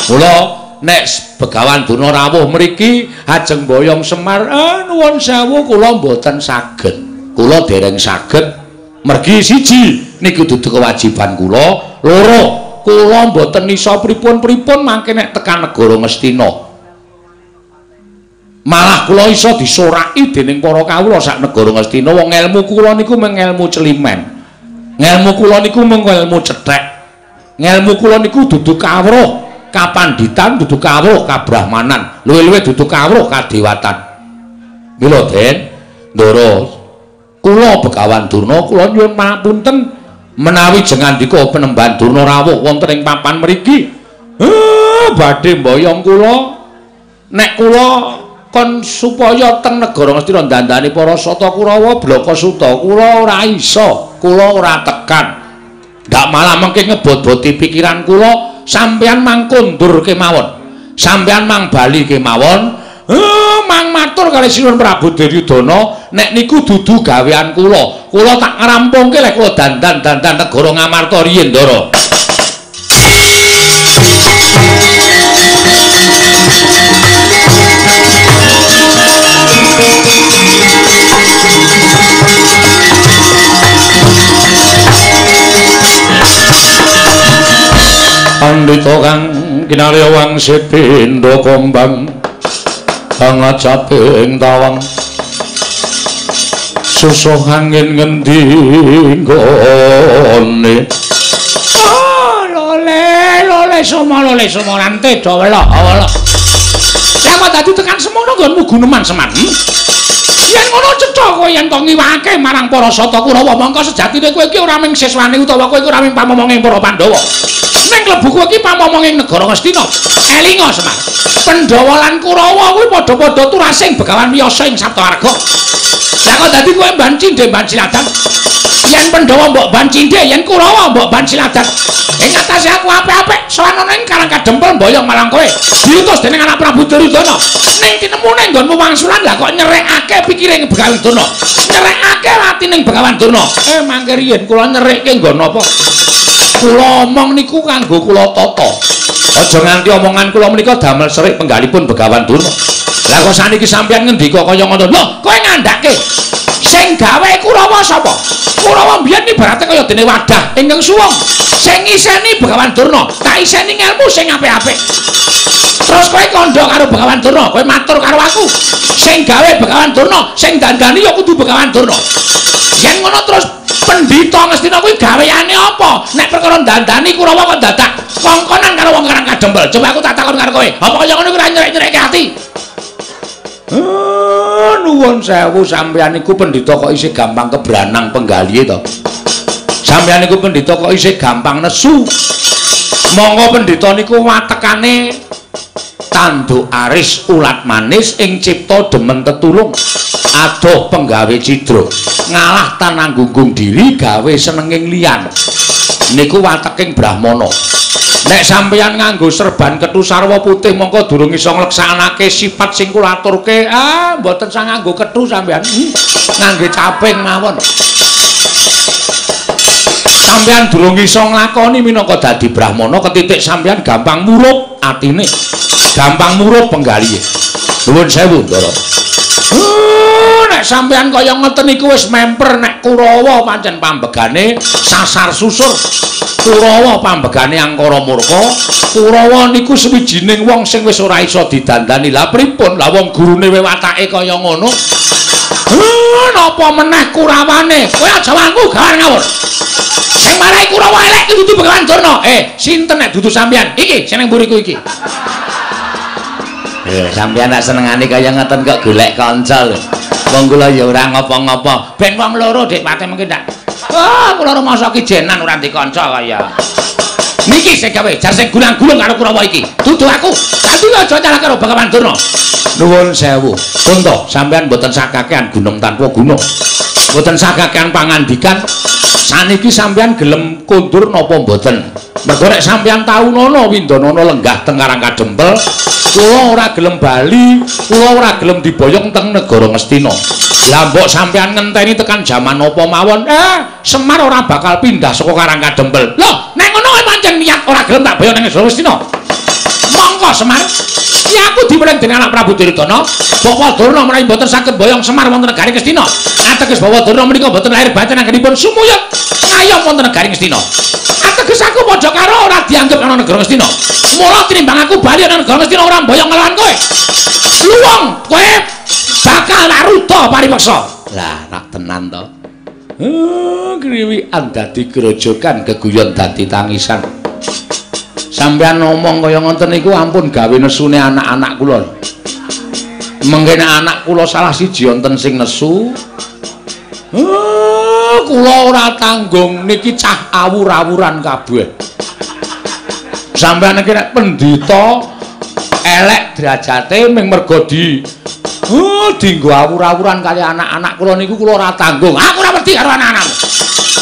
Speaker 3: Mula nek Begawan Durna rawuh mriki ajeng boyong Semar, nuwun sewu kula mboten saged. Kula dereng saged. Mergi siji niku dudu kewajiban kula, loro kula mboten iso pripun-pripun mangke nek tekan negara Ngastina. Malah kula iso disoraki dening para kawula sak negara Ngastina. Wong ngelmu kula niku mung ngelmu celimen. Ngelmu kula niku mung ngelmu cethek. Ngelmu kula niku dudu kawruh kapanditan, dudu kawruh kabrahmanan, luwih-luwih dudu kawruh kadewatan. Mila Den, Ndara, kula Begawan Durna kula nyuwun pangapunten menawi jengandika Penemban Durna rawuh wonten ing papan mriki. Badhe mboyong kula. Nek kula kon supaya teng negara Ngastina dandani para Sata Kurawa Blaka Suta, kula ora iso, kula ora tekan. Ndak malah mengke ngebot-boti pikiran kula, sampeyan mang kondur kemawon. Sampeyan mang bali kemawon. Mang matur kali Sinuwun Prabu Duryudana, nek niku dudu gawean kula. Kula tak ngrampungke lek kula dandan-dandan negara Ngamarta riyin, Ndara.
Speaker 1: Pandhita kang kinarya wangsit pindha kombang angacaping tawang susuh angin ngendi nggone.
Speaker 3: Oh, lole lole somo lole somo rante do welok welok. Lah kok dadi tekan semono nggonmu guneman Semar. Yen ngono cetha kowe yen to ngiwake marang para Sata Kurawa, mongko sejatine kowe iki ora mung siswane utawa kowe iki ora mung pamomonge para Pandhawa. Ning klebu kowe iki pamomonging negara Ngastina. Elinga Semar. Pandhawa lan Kurawa kuwi padha-padha turasing Begawan Wiyasa ing Saptawarga. Lah kok dadi kowe mban cindhe mban siladan? Yen Pandhawa mbok ban cindhe, yen Kurawa mbok ban siladan. Ing atase aku apik-apik sowan ana ing Karang Kadempel mboyong marang kowe. Diutus dening anak Prabu Duryudana. Ning tinemune nggonmu wangsulan lah kok nyerekake pikiring Begawan Durna. Nyerekake atining Begawan Durna. Mangke riyin kula nyerekke nggon apa? Kula omong niku kanggo kula tata. Aja nganti omongan kula menika damel serik penggalipun Begawan Durna. Lah kok saniki sampeyan ngendika kaya ngono? Lho, kowe ngandhake. Sing gawe Kurawa sapa? Kurawa mbiyen ibarate kaya dene wadah ingkang suwung. Sing ngiseni Begawan Durna, tak iseni ngelmu sing apik-apik. Terus kowe kandha karo Begawan Durna, kowe matur karo aku. Sing gawe Begawan Durna, sing dandani ya kudu Begawan Durna. Yen ngono terus pendhita Ngastina kuwi gaweane apa? Nek perkara dandani Kurawa kok dadak kongkonan karo wong Karang Kadempel. Coba aku tak takon karo kowe. Apa kaya ngono kuwi ora nyerek-nyerekke ati?
Speaker 1: Nuwun sewu, sampeyan niku pendhita kok isih gampang kebranang penggalihe to. Sampeyan niku pendhita kok isih gampang nesu. Monggo pendhita niku watekane tanduk aris ulat manis ing cipta demen tetulung adoh penggawe cidra ngalah tanang gunggung diri gawe senenging liyan. Niku wateking brahmana. Nek sampeyan nganggo serban kethu sarwa putih mongko durung iso ngleksanake sifat sing kula aturke. Ah, mboten sang nganggo kethu sampeyan. Ngangge caping mawon. Sampeyan durung iso nglakoni minangka dadi brahmana ketitik sampeyan gampang murup atine. Gampang murup penggalihe. Nuwun sewu, Ndara.
Speaker 3: nek sampeyan kaya ngeten iku wis memper nek Kurawa pancen pambegane sasar susur. Kurawa pambegane angkara murka. Kurawa niku sawijining wong sing wis ora iso didandani. Lah pripun? Lah wong gurune watake kaya ngono. Napa meneh Kurawane? Kowe aja wangku gawan ngawur. Sing marai Kurawa elek iki dudu Begawan Durna. Sinten nek dudu sampeyan? Iki sing nang mburiku iki.
Speaker 1: Sampeyan nek senengane kaya ngoten kok golek kanca lho. Wong kula ya ora ngopo-ngopo.
Speaker 3: Ben wong loro Dik Pate mungkin ndak. Ah, kula rumangsa ki jenan ora ndek kanca kaya. Niki sing gawe jar sing gulang-gulung karo Kurawa iki. Dudu aku. Dadi aja nyalah karo Begawan Durna.
Speaker 1: Nuwun sewu. Kunto, sampeyan mboten sakakean gunung tanpa gunung. Mboten sakakean pangandikan. Saniki sampeyan gelem kondur napa mboten? Mergo nek sampeyan taunono Windanana lenggah teng Karang Kadempel, kula ora gelem bali, kula ora gelem diboyong teng negara Ngastina. Lah mbok sampeyan ngenteni tekan jaman napa mawon, Semar ora bakal pindah saka Karang Kadempel.
Speaker 3: Lho, nek ngono pancen niat ora gelem tak boyong nang negara Ngastina. Monggo Semar. Ya aku diweling dening anak Prabu Duryudana, Bapak Durna menawi mboten saged boyong Semar wonten negari Ngastina. Ateges Bapak Durna menika mboten lahir batin anggenipun sumuyut ngayom wonten negari Ngastina. Ateges aku padha karo ora dianggep ana negara Ngastina. Mula tinimbang aku bali ana negara Ngastina ora mboyong nglawan kowe. Luwung kowe bakal laruda paripeksa.
Speaker 1: Lah rak tenan to. Kriwikan dadi grojogan, geguyon dadi tangisan. Sampeyan ngomong kaya ngoten niku ampun gawe nesune anak-anak kula. Mengke nek anak kula salah siji wonten sing nesu,
Speaker 3: kula ora tanggung niki cah awur-awuran kabeh. Sampeyan iki nek pendhita elek derajate ming mergo di dinggo awur-awuran kali anak-anak kula niku kula ora tanggung. Aku ora wedi karo anak-anakmu.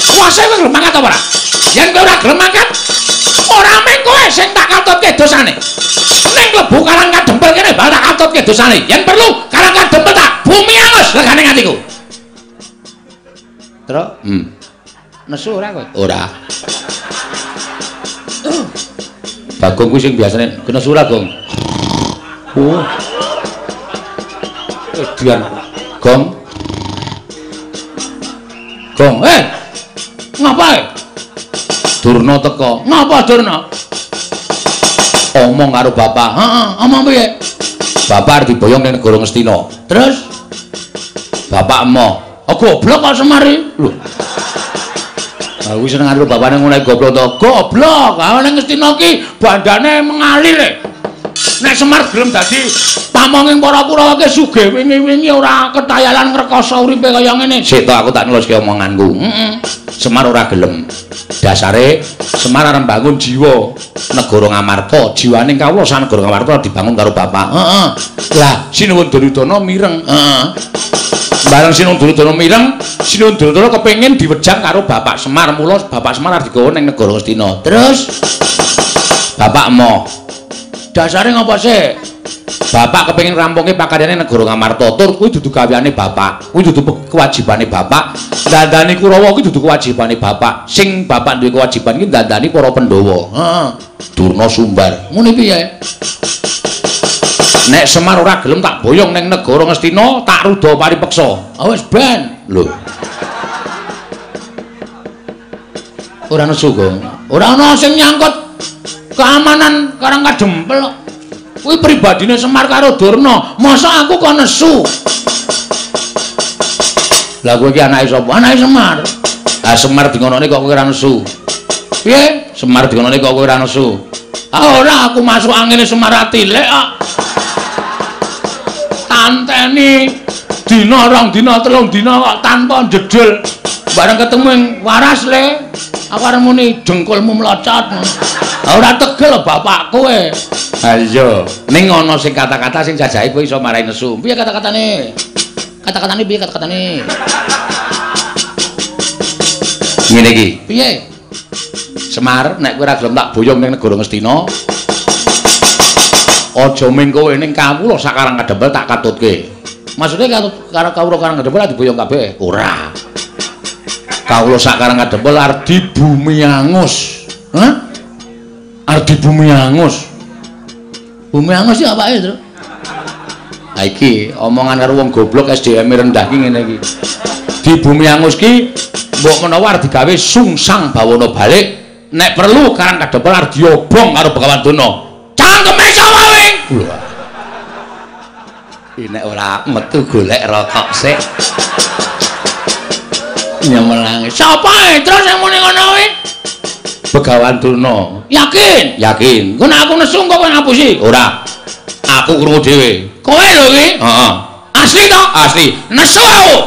Speaker 3: Kuwase kowe gelem mangkat apa ora? Yen kowe ora gelem mangkat, ora mung kowe sing tak katutke dosane. Ning klebu Karang Kadempel kene bakal tak katutke dosane. Yen perlu Karang Kadempel tak bumi angus regane atiku.
Speaker 1: Truk, Nesu ora kowe? Ora. Bagong kuwi sing biasane kena nesu ora, Gong? Oh. Edian. Gong. Gong, Ngapae? Durna teka.
Speaker 3: Ngapa Durna?
Speaker 1: Omong karo bapak.
Speaker 3: Heeh, omong piye?
Speaker 1: Bapak arep diboyong ning negara Ngastina.
Speaker 3: Terus
Speaker 1: bapak emoh.
Speaker 3: Oh, goblok kok Semar iki.
Speaker 1: Lho. Aku seneng karo bapakne ngono goblok to.
Speaker 3: Goblok. Ha ning Ngastina ki bandane mengalir. Nek Semar gelem dadi pamonging para Kurawa ki sugih wingi-wingi ora ketayalan ngrekoso uripe kaya ngene.
Speaker 1: Sik to aku tak neluske omonganku.
Speaker 3: Heeh.
Speaker 1: Semar ora gelem. Dasare Semar arep bangun jiwa negara Ngamarta, jiwane kawula sak negara Ngamarta dibangun karo bapak.
Speaker 3: Heeh.
Speaker 1: Lah Sinuwun Duryudana mireng.
Speaker 3: Heeh.
Speaker 1: Bareng Sinuwun Duryudana mireng, Sinuwun Duryudana kepengin diwejang karo Bapak Semar, mula Bapak Semar arep digawa ning negara Ngastina.
Speaker 3: Terus
Speaker 1: bapak emoh.
Speaker 3: Dasare ngopo sih?
Speaker 1: Bapak kepengin rampungke pakaryane negara Ngamarta, tur kuwi dudu gaweane bapak, kuwi dudu kewajibane bapak. Dandani Kurawa kuwi dudu kewajibane bapak. Sing bapak duwe kewajiban iki dandani para Pandhawa.
Speaker 3: Heeh.
Speaker 1: Durna sumbar.
Speaker 3: Ngene piye?
Speaker 1: Nek Semar ora gelem tak boyong ning negara Ngastina, tak ruda paripeksa.
Speaker 3: Ah wis ben.
Speaker 1: Lho. Ora nesu, Gong.
Speaker 3: Ora ana sing nyangkut keamanan Karang Kadempel. Kuwi pribadine Semar karo Durna. Masa aku kok nesu?
Speaker 1: Lah kowe iki anake sapa?
Speaker 3: Anake Semar.
Speaker 1: Ah Semar dingonone kok kowe ora nesu.
Speaker 3: Piye?
Speaker 1: Semar dingonone kok kowe ora nesu.
Speaker 3: Ah ora, aku masuk angine Semar atilik kok. Tanteni dina rong dina telung dina kok tanpa jedul. Bareng ketemu ing waras le. Aku arep muni dengkulmu mlocot. Ora tegel bapak kowe.
Speaker 1: Ha iya, ning ana sing kata-kata sing jajahe kowe iso marai nesu.
Speaker 3: Piye kata-katane? Kata-katane piye kata-katane?
Speaker 1: Ngene iki.
Speaker 3: Piye?
Speaker 1: Semar, nek kowe ora gelem tak boyong ning negara Ngastina, aja ming kowe ning kawula sakarang Kadempel tak katutke.
Speaker 3: Maksude katut karo kawula Karang Kadempel diboyong kabeh?
Speaker 1: Ora. Kawula sakarang Kadempel arep dibumi angus.
Speaker 3: Hah?
Speaker 1: Arep dibumi angus.
Speaker 3: Bumi angus iki apake, Tru?
Speaker 1: Ha iki omongan karo wong goblok SDM rendah ki ngene iki. Di bumi angus ki mbok menawa arep digawe sungsang bawana balik, nek perlu Karang Kadempel arep diobong karo Begawan Durna. Cangkeme sapa wing? Nek ora metu golek rokok sik. Nyemelangi. Sapa terus sing muni ngono kuwi? Begawan Durna. Yakin? Yakin. Engko nek aku nesu engko kowe ngapusi? Ora. Aku krungu dhewe. Kowe lho iki? Heeh. Asli to? Asli. Nesu aku.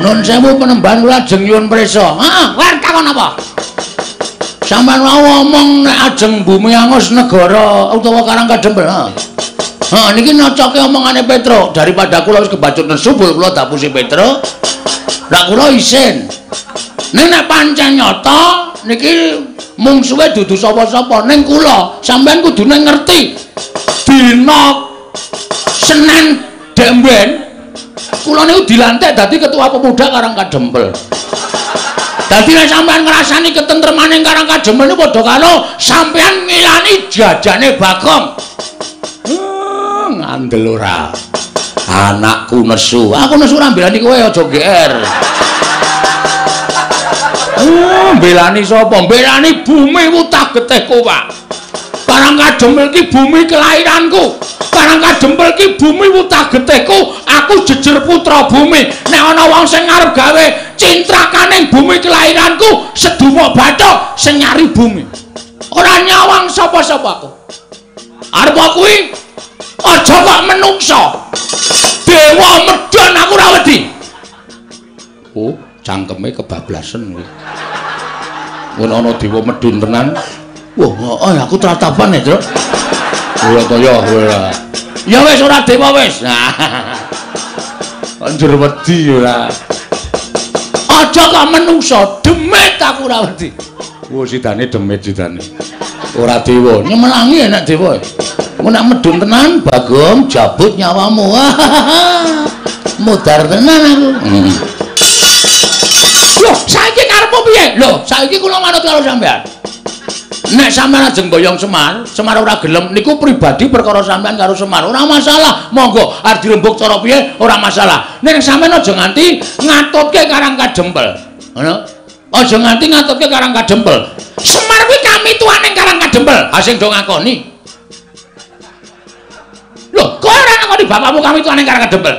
Speaker 1: Nun sewu penemban kula ajeng nyuwun prisa. Heeh, kowe arep takon apa? Sampeyan wau ngomong nek ajeng bumi angus negara utawa Karang Kadempel. Heeh. Heeh, niki nyocoke omongane Petruk. Daripada kula wis kebacut nesu kula dapusi Petruk. Lah kula isin. Ning nek pancen nyata niki mungsuhe dudu sapa-sapa ning kula, sampeyan kudune ngerti. Dina Senin demben kula niku dilantik dadi ketua pemuda Karang Kadempel. Dadi nek sampeyan ngrasani ketentremane Karang Kadempel niku padha karo sampeyan ngilani jajane Bagong. Ngandel ora. Anakku nesu. Aku nesu ora mbelani kowe aja GR. Mbelani sapa? Mbelani bumi wutah getihku, Pak. Karang Kadempel iki bumi kelahiranku. Karang Kadempel iki bumi wutah getihku. Aku jejer putra bumi. Nek ana wong sing arep gawe cintrakaning bumi kelahiranku, sedumuk bathuk sing nyari bumi. Ora nyawang sapa-sapa aku. Arep kuwi aja kok menungsa. Dewa medhon aku ora wedi. Oh, cangkeme kebablasen kuwi. Mun ana dewa medhun tenan. Wah, heeh aku tratapan ya, Truk. Ora kaya ora. Ya wis ora dewa wis. Kok njur wedi ora. Aja kok menungsa, demit aku ora wedi. Wah, sidane demit sidane. Ora dewa, nyemelangi enak dewa. Mun nek medhun tenan, Bagong jabut nyawamu. Mudar tenan aku. Loh, saiki karepmu piye? Loh, saiki kula manut karo sampean. Nek sampean ajeng boyong Semar, Semar ora gelem niku pribadi perkara sampean karo Semar. Ora masalah, monggo arep dirembug cara piye ora masalah. Ning sampean aja nganti ngatutke Karang Kadempel. Ngono? Aja nganti ngatutke Karang Kadempel. Semar kuwi kamituane Karang Kadempel. Ha sing do ngakoni. Loh, kowe ora ngakoni bapakmu kamituane Karang Kadempel?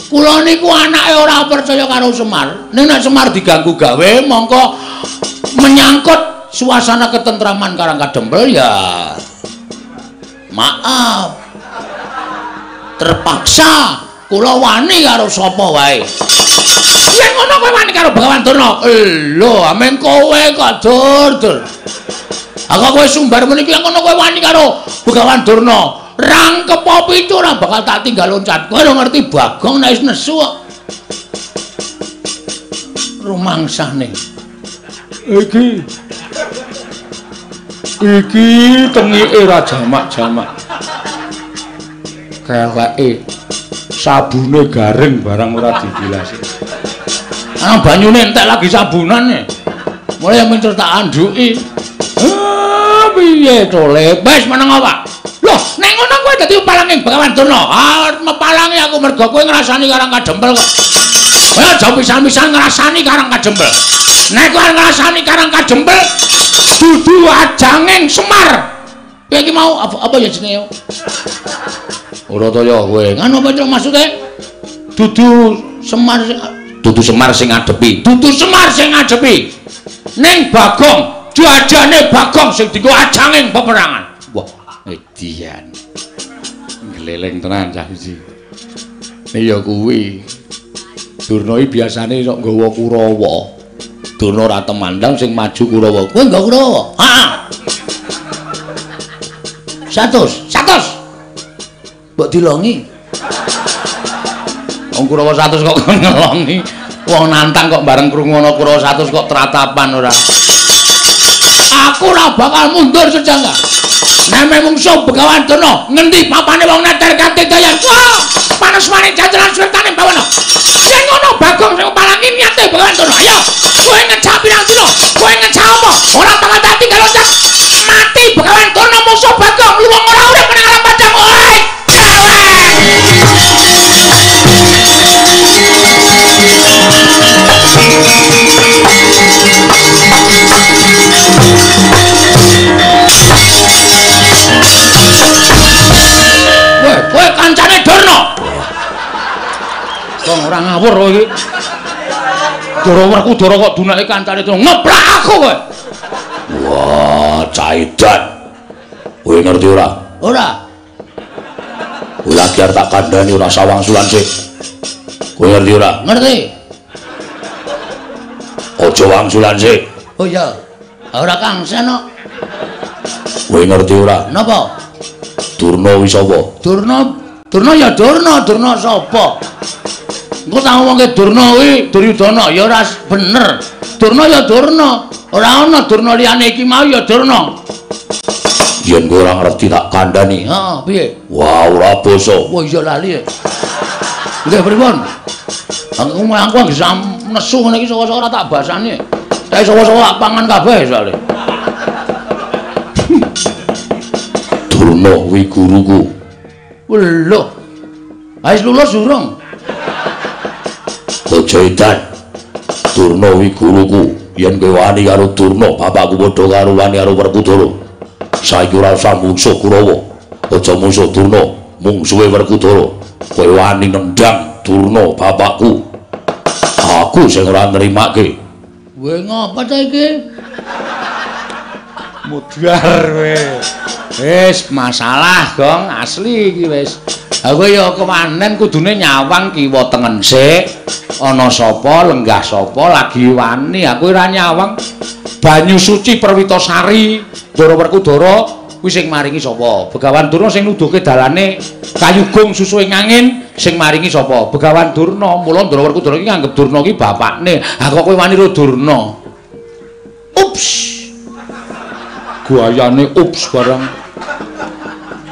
Speaker 1: Kula niku anake ora percaya karo Semar. Ning nek Semar diganggu gawe mongko menyangkut suasana ketentraman Karang Kadempel ya maaf, terpaksa kula wani karo sapa wae. Yen ngono kowe wani karo Begawan Durna? Lho, amen kowe kok dur-dur. Aku kowe sumbar muni ki ngono kowe wani karo Begawan Durna. Rangkep pitu ora bakal tak tinggal loncat. Kowe ora ngerti Bagong nek wis nesu kok. Rumangsane.
Speaker 3: Iki iki tengike ora jamak-jamak. Keleke sabune garing barang ora dibilasi.
Speaker 1: Ah banyune entek lagi sabunane. Mulai minter tak anduki. Ah piye to le? Wis meneng apa? Loh, nek ngono kowe dadi palanging Begawan Durna. Ah mepalangi aku mergo kowe ngrasani Karang Kadempel kok. Kowe aja pisan-pisan ngrasani Karang Kadempel. Nek kowe ngrasani Karang Kadempel dudu ajanging Semar. Kowe iki mau apa ya jenenge? Ora to ya kowe. Ngono apa maksude? Dudu Semar, dudu Semar sing ngadepi. Dudu Semar sing ngadepi. Ning Bagong, jajane Bagong sing dienggo ajanging peperangan. Wah, edian.
Speaker 3: Gleleng tenan cah siji. Ya kuwi. Durna iki biasane sok nggawa Kurawa.
Speaker 1: Durna ora temandang sing maju Kurawa. Kowe nggawa Kurawa? Heeh. 100, 100. Mbok dilongi. Wong Kurawa 100 kok ngelongi. Wong nantang kok bareng krungu ana Kurawa 100 kok tratapan ora. Aku ora bakal mundur sejangka. Neme mungsuh Begawan Durna, ngendi papane wong neter kanthi dayan. Wah, panas-maning jajaran sultane bawana. Sing ngono Bagong sing palangi niate Begawan Durna. Ayo, kowe ngejak pirang dina? Kowe ngejak apa? Ora bakal tinggal loncat. Mati Begawan Durna mungsuh Bagong, luwung ora urip nang alam padang. Oi, cewek. Kowe, kowe kancane Durna. Wong ora ngawur kowe iki. Ndara Werkudara kok dunake kancane Durna. Ngeplak aku kowe.
Speaker 3: Wah, caidan. Kowe ngerti ora?
Speaker 1: Ora.
Speaker 3: Kowe lagi arep tak kandhani ora sawang sulan sik. Kowe ngerti ora?
Speaker 1: Ngerti.
Speaker 3: Aja wangsulan sik.
Speaker 1: Oh iya. Ora kangsen kok.
Speaker 3: Kowe ngerti ora?
Speaker 1: Napa?
Speaker 3: Durna kuwi sapa?
Speaker 1: Durna, Durna ya Durna, Durna sapa? Engko tak ngomongke Durna kuwi Duryudana ya ora bener. Durna ya Durna, ora ana Durna liyane iki mau ya Durna.
Speaker 3: Yen kowe ora ngerti tak kandhani.
Speaker 1: Heeh, piye?
Speaker 3: Wah, ora basa.
Speaker 1: Wah iya lali. Nggih pripun? Aku anggere nesu ngene iki saka-saka ora tak basani. Tapi saka-saka tak pangan kabeh soalé.
Speaker 3: Durna kuwi guruku.
Speaker 1: Lho. Wis lulus urung?
Speaker 3: Aja edan. Durna kuwi guruku. Yen kowe wani karo Durna, bapakku padha karo wani karo Werkudara. Saiki ora usah mungsuh Kurawa. Aja mungsuh Durna, mungsuhe Werkudara. Kowe wani nendang Durna bapakku. Aku sing ora nrimake.
Speaker 1: Kowe ngapa ta iki?
Speaker 3: Mudhar kowe.
Speaker 1: Wis masalah, Gong, asli iki wis. Aku ya kewanen kudune nyawang kiwa tengen sik. Ana sapa lenggah sapa lagi wani, aku ora nyawang. Banyu suci Perwitasari, Ndara Werkudara kuwi sing maringi sapa? Begawan Durna sing nuduhke dalane kayu gong susuhe angin sing maringi sapa? Begawan Durna. Mula Ndara Werkudara iki nganggep Durna iki bapakne. Ha kok kowe wani ro Durna? Ups.
Speaker 3: Guayane ups barang.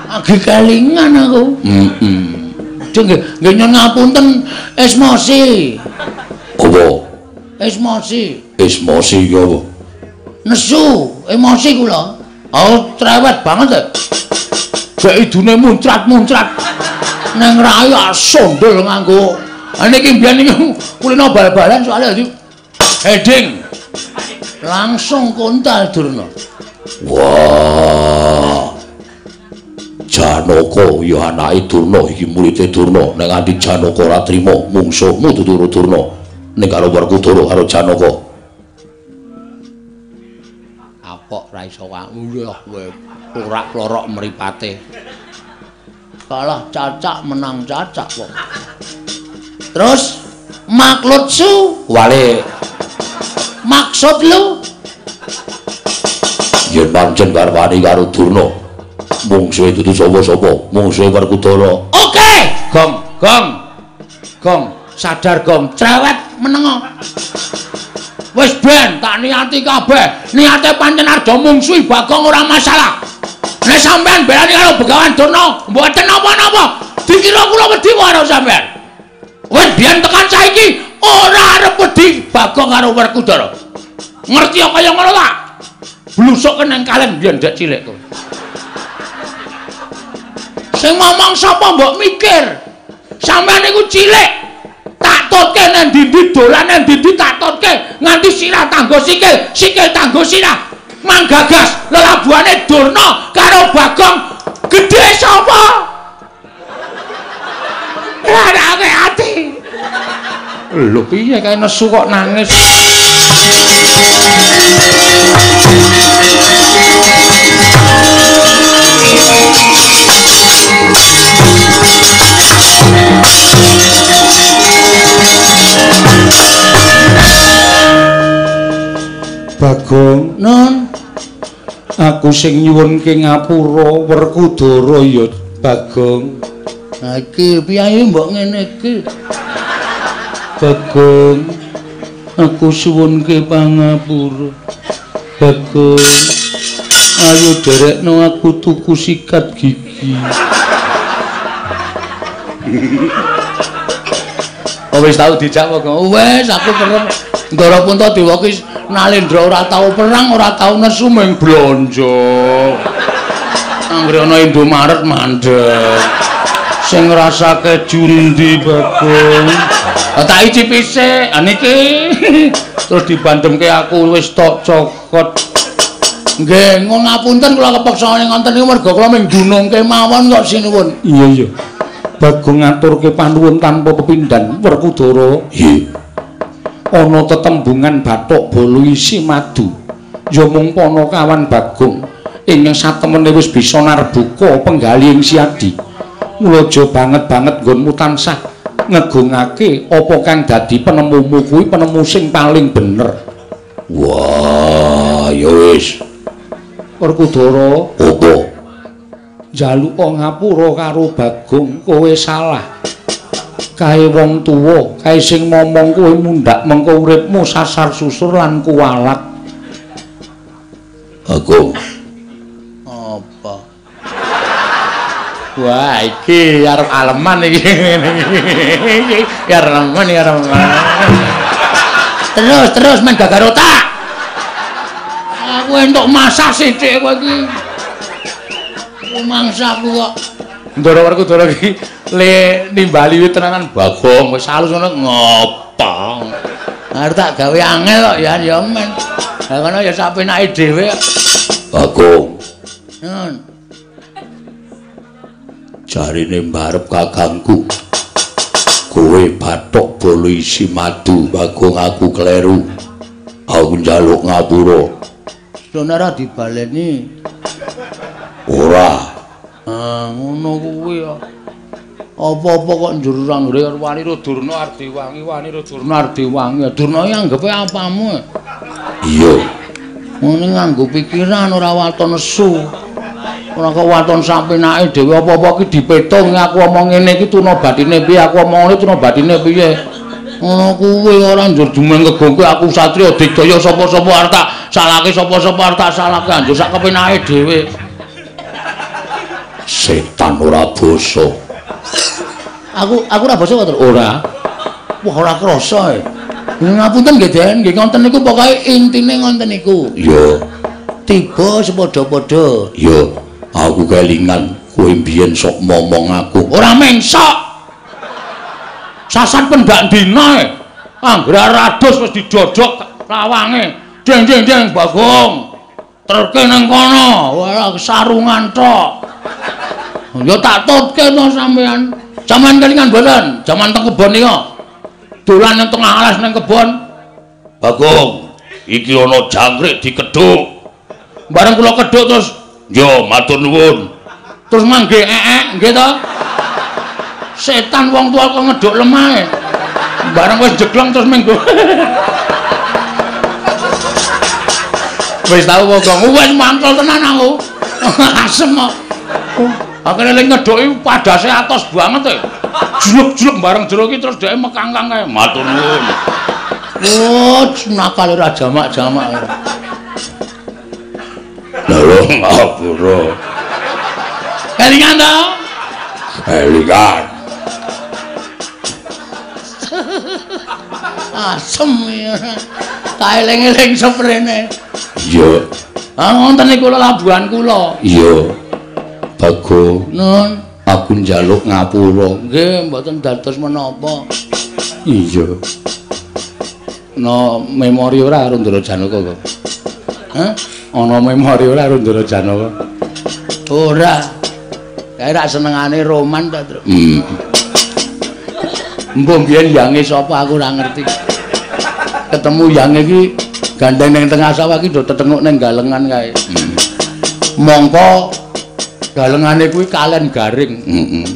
Speaker 1: Agi kelingan aku.
Speaker 3: Heeh.
Speaker 1: Nggih, nggih nyuwun ngapunten esmosi.
Speaker 3: Apa?
Speaker 1: Esmosi.
Speaker 3: Esmosi iki apa?
Speaker 1: Nesu, emosi kula. Oh, cerewet banget e. Gek idune muncrat-muncrat. Neng rai sondol nganggo. Ha niki mbiyen niki kulino bal-balan soalnya dadi heading. Langsung kontal Durna.
Speaker 3: Wah. Janaka ya anake Durna iki murite Durna. Nek nganti Janaka ora trima mungsuhmu dudu Durna. Ning karo Werkudara karo Janaka.
Speaker 1: Apok ra iso wae kowe klorak-klorok mripate. Kalah cacak menang cacak kok. Terus maklutsu
Speaker 3: wale.
Speaker 1: Maksud lu
Speaker 3: yen pancen karwani karo Durna. Mungsuhe dudu sapa-sapa, mungsuhe Werkudara.
Speaker 1: Oke, Gong, Gong. Gong, sadar Gong, cerewet menengo. Wis ben tak niati kabeh. Niate pancen arep mungsuhi Bagong ora masalah. Nek sampean belani karo Begawan Durna, mboten napa-napa. Dikira kula wedi karo sampean. Wis biyen tekan saiki ora arep wedi Bagong karo Werkudara. Ngerti kaya ngono ta? Blusuk nang kalen biyen dek cilik kowe. Sing ngomong sapa mbok mikir? Sampeyan niku cilik. Tak totke nang ndi-ndi dolan nang ndi-ndi tak totke nganti sirah tanggo sikil, sikil tanggo sirah. Manggagas lelabuhane Durna karo Bagong gedhe sapa? Ora ati.
Speaker 3: Lho piye kae nesu kok nangis? Bagong,
Speaker 1: Nun,
Speaker 3: aku sing nyuwunke ngapura Werkudara ya Bagong.
Speaker 1: Ha iki piye mbok ngene iki?
Speaker 3: Bagong, aku suwunke pangapura. Bagong,
Speaker 1: Ayo derekno aku tuku sikat gigi. Oh wis tau dijak kok. Wis aku perem Ndara Puntadewa ki Nalendra ora tau perang, ora tau nesu mung blonjo. Anggere ana Indomaret mandeg. Sing ngrasake jundi Bagong. Tak icipi sik, ha niki. Terus dibandemke aku wis tok cokot. Nggih, ngapunten kula kepeksa ngoten niku merga kula mung dunungke mawon kok sinuwun.
Speaker 3: Iya iya. Bagong ngaturke panuwun tanpa pepindhan Werkudara. Nggih. Ana tetembungan bathuk bolu isi madu. Ya mung panakawan Bagong ingkang satemene wis bisa narbuka penggalih ing Siadi. Mula aja banget-banget nggonmu tansah ngegungake apa kang dadi penemumu kuwi penemu sing paling bener.
Speaker 1: Wah, ya wis.
Speaker 3: Werkudara,
Speaker 1: apa?
Speaker 3: Njaluk ngapura karo Bagong, kowe salah. Kae wong tuwa, kae sing momong kowe mundhak mengko uripmu sasar susur lan kuwalat.
Speaker 1: Bagong. Apa? Wah, iki arep aleman iki. Ya remen ya remen. Terus terus men gagar otak. Aku entuk masak sithik kowe iki. Mangsaku kok.
Speaker 3: Ndara Werkudara iki le nimbali tenanan Bagong wis halus ngono
Speaker 1: ngopo. Arep tak gawe angel kok ya ya men. Lah kono ya sak penake dhewe. Bagong. Nun. Jarine mbarep kakangku. Kowe bathok bolo isi madu, Bagong aku kleru. Aku njaluk ngapura. Sono ora dibaleni. Ora. Ah, ngono kuwi ya. Apa-apa kok njur anggere wani ro Durna Ardiwangi, wani ro Durna Ardiwangi. Durna iki anggepe apamu? Iya. Ngene nganggo pikiran ora waton nesu. Ora kok waton sampenake dhewe apa-apa iki dipetung aku omong ngene iki tuna batine piye, aku omong ngene tuna batine piye. Ngono kuwi ora njur dumeng kegongke aku satriya digdaya sapa-sapa arep tak salahke sapa-sapa arep tak salahke anjur sak kepenake dhewe. Setan ora basa. Aku ora basa kok, ora. Wah, ora krasa e. Ngapunten nggih, Den, nggih ngoten niku pokoke intine ngoten niku. Iya. Tiba sepadha-padha. Iya. Aku kelingan kowe mbiyen sok momong aku. Ora mengsok. Sasan pendak dina e. Anggere rados wis didodok lawange. Deng deng deng Bagong. Terke nang kono, ora sarungan tok. Ya tak tutke to sampean. Sampean kelingan mboten? Jaman teng kebon nika. Dolan nang tengah alas nang kebon. Bagong, iki ana jangkrik dikedhuk. Bareng kula kedhuk terus, yo matur nuwun. Terus mangge ekek, nggih to? Setan wong tua kok ngedhuk lemahe. Bareng wis jeglong terus minggu. Wis tau Bagong, wis mantul tenan aku. Asem kok. Akhire lek ngedhuki padase atos banget e. Jluk-jluk bareng jero iki terus dhek mekangkang kae. Matur nuwun. Oh, nakal ora jamak-jamak. Lha ngapura. Kelingan to? Kelingan. Asem ya. Tak eling-eling seprene. Iya. Ah ngoten niku labuhan kula. Iya. Bagong, nun, aku njaluk ngapura. Nggih, mboten dados menapa. Iya. No memori ora karo Ndara Janaka kok. Hah? Ana memori ora karo Ndara Janaka? Ora. Kae rak senengane roman ta, Truk. Mbok mbiyen yange sapa aku ora ngerti. Ketemu yange iki gandeng ning tengah sawah iki do tetenguk ning galengan kae. Mongko galengane kuwi kalen garing.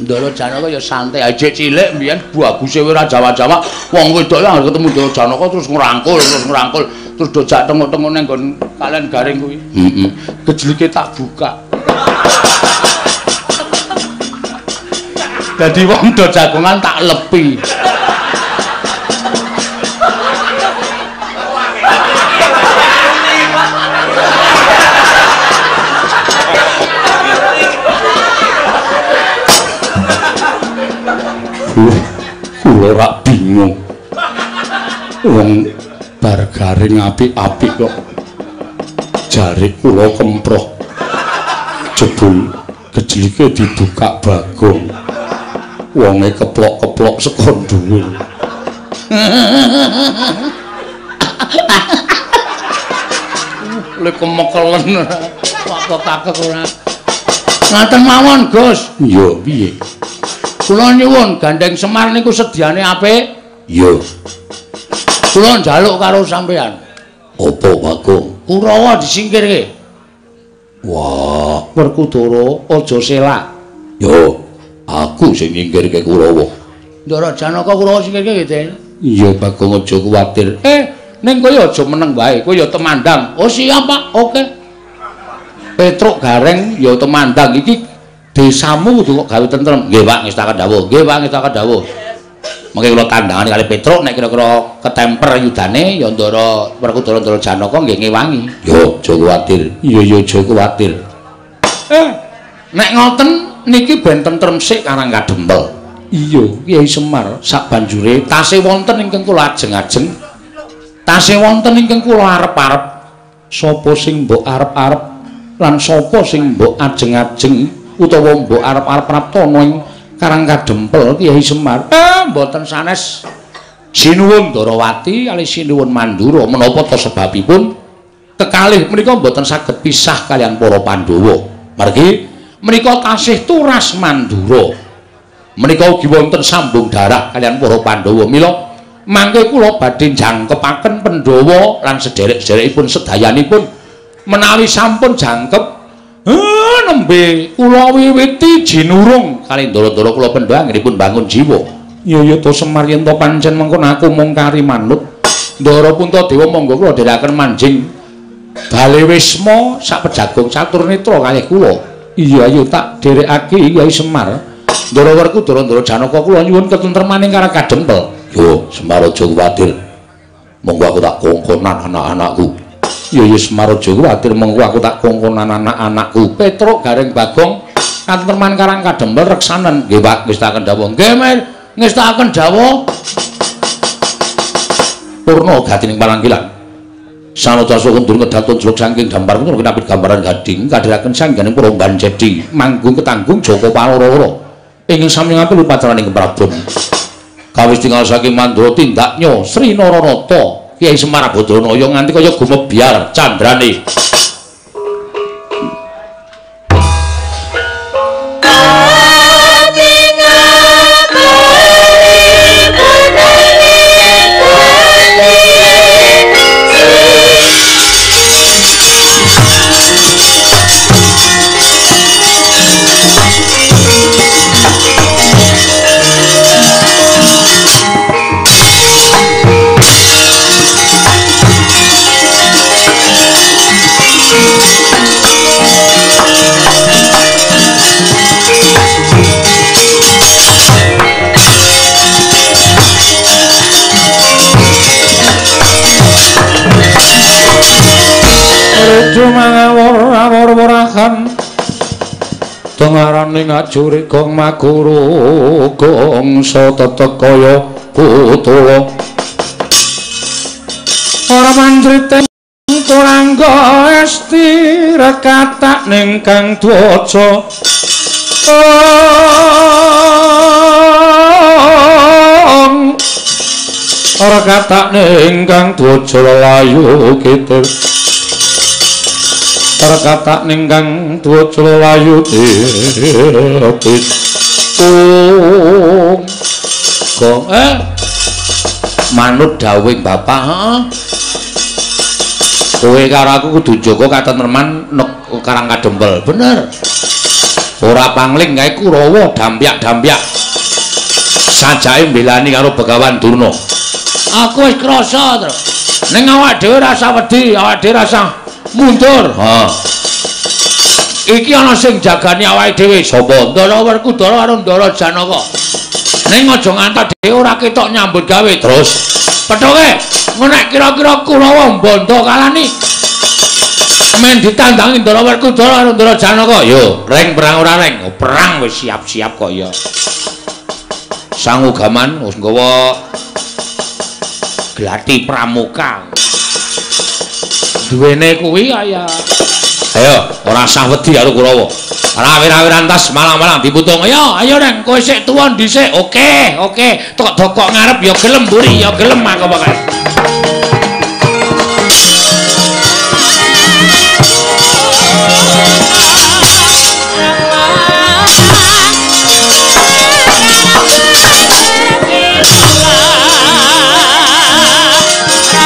Speaker 1: Ndara Janaka ya santai aja cilik mbiyen baguse ora Jawa-Jawa. Wong wedok anggere ketemu Ndara Janaka terus ngrangkul, terus dojak tenguk-tenguk ning nggon kalen garing kuwi. Gejlike tak buka. Dadi wong do jagongan tak lepi.
Speaker 3: Wong bar garing apik-apik kok jare kula kemproh. Jebul gejlike dibuka Bagong. Wonge keplok-keplok saka dhuwur.
Speaker 1: Lek kemekelen kok kakek ora. Ngaten mawon, Gus.
Speaker 3: Iya, piye?
Speaker 1: Kula nyuwun gandeng Semar niku sediane apik.
Speaker 3: Iya.
Speaker 1: Kula njaluk karo sampean.
Speaker 3: Apa, Bagong?
Speaker 1: Kurawa disingkirke.
Speaker 3: Wah,
Speaker 1: Werkudara aja selak.
Speaker 3: Yo, aku sing nyingkirke Kurawa.
Speaker 1: Ndara Janaka Kurawa singkirke nggih, Den.
Speaker 3: Iya, Bagong aja kuwatir.
Speaker 1: Ning kowe aja meneng wae, kowe ya temandang. Oh, siap, Pak. Oke. Petruk Gareng ya temandang iki desamu kudu kok gawe tentrem. Nggih, Pak, ngestaken dawuh. Nggih, Pak, ngestaken dawuh. Mengke kula tandangane kali Petruk nek kira-kira ketemper yudane ya Ndara Werkudara Ndara Janaka nggih ngewangi.
Speaker 3: Yo, aja kuwatir. Iya, ya aja kuwatir.
Speaker 1: Nek ngoten niki ben tentrem sik Karang Kadempel.
Speaker 3: Iya, Kyai Semar
Speaker 1: sak banjure tasih wonten ingkang kula ajeng-ajeng. Tasih wonten ingkang kula arep-arep.
Speaker 3: Sapa sing mbok arep-arep lan sapa sing mbok ajeng-ajeng utawa mbok arep-arep praptana ing Karang Kadempel Kyai Semar?
Speaker 1: Mboten sanes. Sinuwun Ndarawati kalih Sinuwun Mandura menapa ta sebabipun kekalih menika mboten saged pisah kaliyan para Pandhawa. Margi menika tasih turas Mandura. Menika ugi wonten sambung darah kaliyan para Pandhawa. Mila mangke kula badhe jangkepaken Pandhawa lan sederek-sederekipun sedayanipun menawi sampun jangkep nembe kula wiwiti jinurung kali ndara-ndara kula Pandhawa anggenipun bangun jiwa.
Speaker 3: Iya ya to Semar, yen to pancen mengkono aku mung kari manut.
Speaker 1: Ndara Puntadewa monggo kula dherekaken manjing bale wisma sak pejagung catur netra kalih kula.
Speaker 3: Iya ayo tak dherekake Kyai Semar.
Speaker 1: Ndara Werkudara Ndara Janaka kula nyuwun ketentremaning Karang Kadempel.
Speaker 3: Yo Semar aja kuwatir. Monggo aku tak kongkonan anak-anakku. Iya ya Semar aja kuwatir, monggo aku tak kongkonan anak-anakku.
Speaker 1: Petruk Gareng Bagong katentreman Karang Kadempel reksanen. Nggih Pak, ngestaken dawuh. Nggih, ngestaken dawuh.
Speaker 3: Purna gatining palanggilan. Sanoja kundur ngedaton jeluk saking dampar kundur kinapit gambaran gading kadhiraken sangganing para banjedi manggung ketanggung Joko Paloro-oro ingkang sami ngapil upacaraning Prabon. Kawis tinggal saking Mandura tindaknya Sri Naranata Kyai Semar Badranaya nganti kaya gumebyar candrane. Tengarane ngajuri gong maguru gongso tetek kaya putula. Ora manjrite kurangga esti rekatak ning kang dwaja. Ora katak ning kang dwaja layu kitir. Rekatak ning kang dwaja layu tirpit.
Speaker 1: Gong manut dawuhing bapak, heeh. Kowe karo aku kudu jaga katentreman Karang Kadempel. Bener. Ora pangling kae Kurawa dampyak-dampyak. Sajake mbelani karo Begawan Durna. Aku wis krasa, Tru. Ning awak dhewe rasa wedi, awak dhewe rasa mundur. Ha. Iki ana sing jagani awake dhewe. Sapa? Ndara Werkudara karo Ndara Janaka. Ning aja ngantos dhewe ora ketok nyambut gawe. Terus pethuke nek kira-kira Kurawa mbondo kalani men ditandangi Ndara Werkudara karo Ndara Janaka. Yo, reng perang ora reng? Oh, perang wis siap-siap kok ya. Sangu gaman wis nggawa Glati Pramuka. Duwene kuwi kaya. Ayo, ora usah wedi karo Kurawa. Rawe-rawe rantas malang-malang diputung. Ayo, ayo Neng, kowe sik tuwa dhisik. Oke, oke. Tok dokok ngarep ya gelem mburi, ya gelem aku pokoke.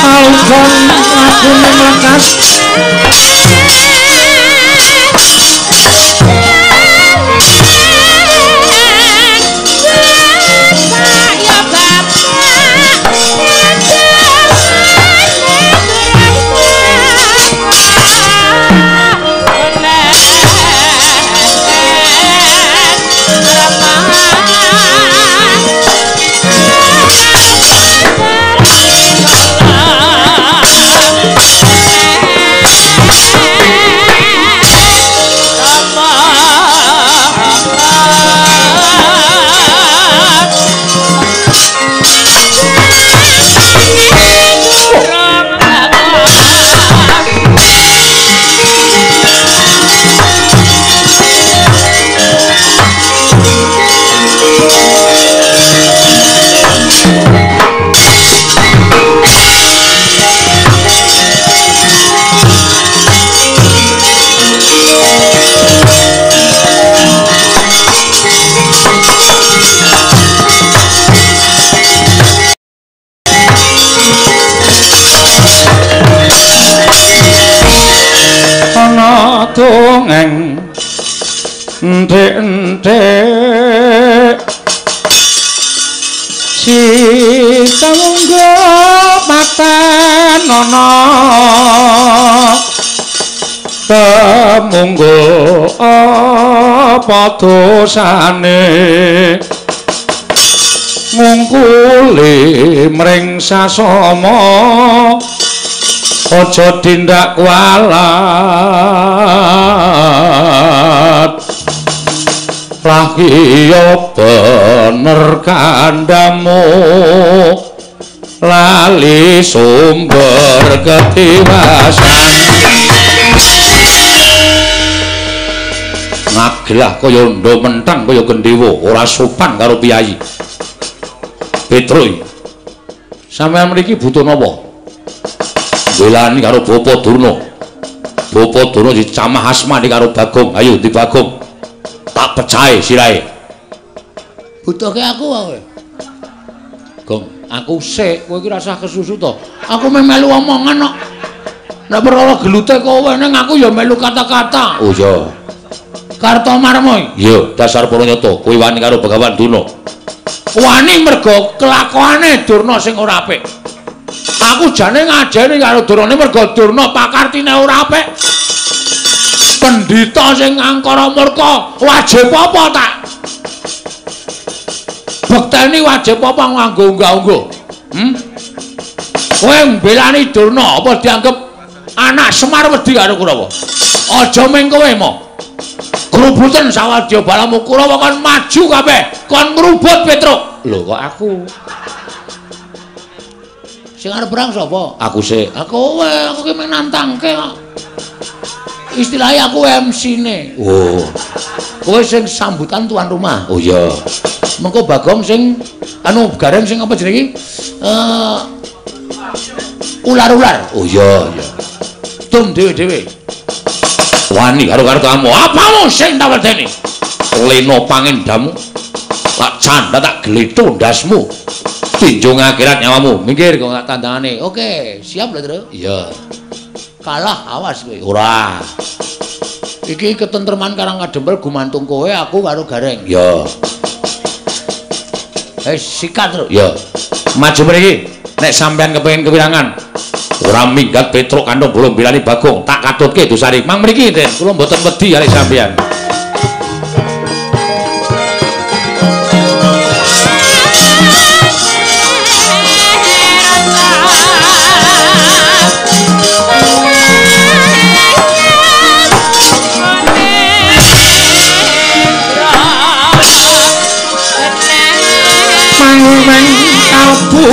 Speaker 3: Alungkon lakune mlekas dongeng enthik-enthik si tangga paten ana temunggo apa dosane ngungkuli mring sasama aja tindak kualat lah iya bener kandhamu lali sumber ketiwasan
Speaker 1: ngagelah kaya ndha mentang kaya gendhewa ora sopan karo piyayi Petruk sampeyan mriki butuh napa? Belani karo Bapa Durna. Bapa Durna dicamah asmane karo Bagong. Ayo di Bagong. Tak pecahe sirahe. Butuhke aku wae. Gong, aku sik, kowe iki rasah kesusu to. Aku meh melu omongan kok. Nek perkara gelute kowe ning aku ya melu kata-kata. Oh iya. Kartomarma. Iya, dasar para nyata, kowe wani karo Begawan Durna. Wani mergo kelakuane Durna sing ora apik. Aku jane ngajeni karo Durna mergo Durna pakartine ora apik. Pendhita sing angkara murka wajib apa tak bekteni wajib apa nganggo unggah-ungguh. Kowe mbelani Durna apa dianggep anak Semar wedi karo Kurawa? Aja ming kowe mo. Grubuten sawadya balamu Kurawa kon maju kabeh, kon ngrubut Petruk. Lho kok aku sing arep perang sapa? Aku sik. Aku kowe, aku ki mung nantangke kok. Istilahnya aku MC-ne. Oh. Kowe sing sambutan tuan rumah. Oh iya. Mengko Bagong sing anu Gareng sing apa jenenge iki? Ular-ular. Oh iya, iya. Tum dhewe-dhewe. Wani karo kamu. Apamu sing tak wedeni? Lena pangendamu. Lak canda tak gletho ndasmu. Tinjung akhirat nyawamu. Minggir kok tak tandangane. Oke, siap lho, Tru. Iya. Kalah awas kowe. Ora. Iki ketentreman Karang Kadempel gumantung kowe, aku karo Gareng. Iya. Sikat, Tru. Iya. Maju mriki. Nek sampean kepengin kewirangan, ora minggat Petruk kantong bolong bilani Bagong, tak katutke dosane. Mang mriki, Den. Kula mboten wedi arek sampean.
Speaker 3: Mangweng kalbu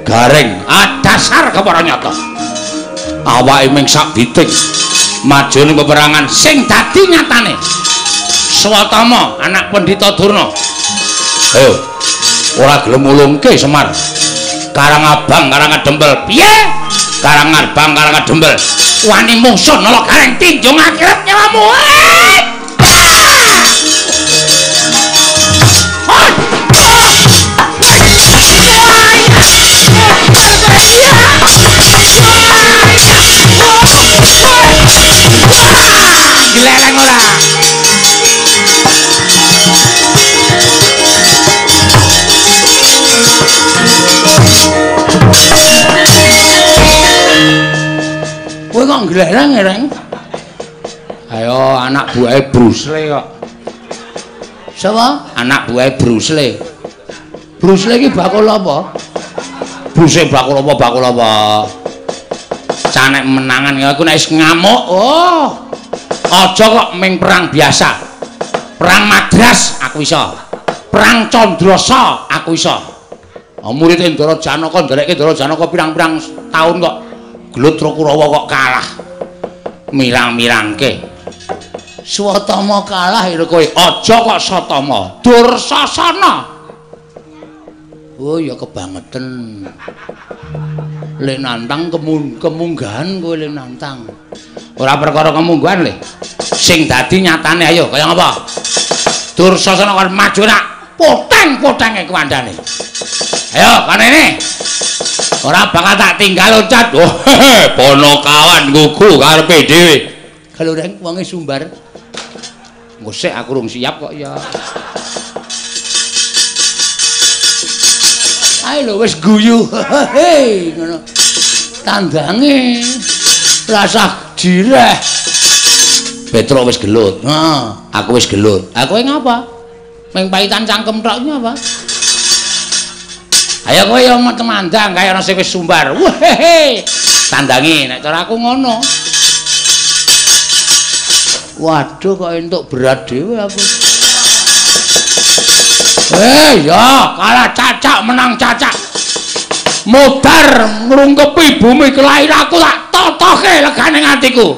Speaker 1: Gareng, dasar kepara nyata. Awake ming sak biting maju ning peperangan sing dadi nyatane. Swatama anak Pendhita Durna. Ayo, ora gelem mulungke Semar. Karang Abang, Karang Adempel. Piye? Karang Abang, Karang Adempel. Wani mungsuh nala Gareng tinjung akhirat nyawamu. Gleleng ora. Kowe kok gleleng, Reng? Ayo anak buahe Bruce Lee kok. Sapa? Anak buahe Bruce Lee. Bruce Lee iki bakul apa? Bruce Lee bakul apa? Bakul apa? Canek menangan aku nek wis ngamuk, oh. Aja kok ming perang biasa. Perang Madras aku iso. Perang Candrasa aku iso. Oh, murid Ndara Janaka nderekke Ndara Janaka pirang-pirang taun kok gelut karo Kurawa kok kalah. Mirang-mirangke. Swatama kalah ya kowe. Aja kok Satama. Dursasana. Oh ya kebangeten. Le nantang kemunggahan kowe le nantang. Ora perkara kemunggahan le. Sing dadi nyatane ayo kaya ngapa? Dursasana kon maju nak poteng-potenge kuwandane. Ayo kanene. Ora bakal tak tinggal loncat. Oh, Ponokawan gugu karepe dhewe. Kalureng wonge sumbar. Ngosek aku rung siap kok ya. Ayo lho wis guyu. Hei ngono. Tandange rasah jireh. Petruk wis gelut. Heeh, aku wis gelut. Aku ngapa? Ming paitan cangkem tok ngapa? Ayo kowe ya temandang kaya ana sing wis sumbar. Wehehe. Tandangi nek cara aku ngono. Waduh kok entuk berat dhewe aku. Ya kalah cacak menang cacak. Modar ngrungkepi bumi kelahiranku tak totoke legane atiku.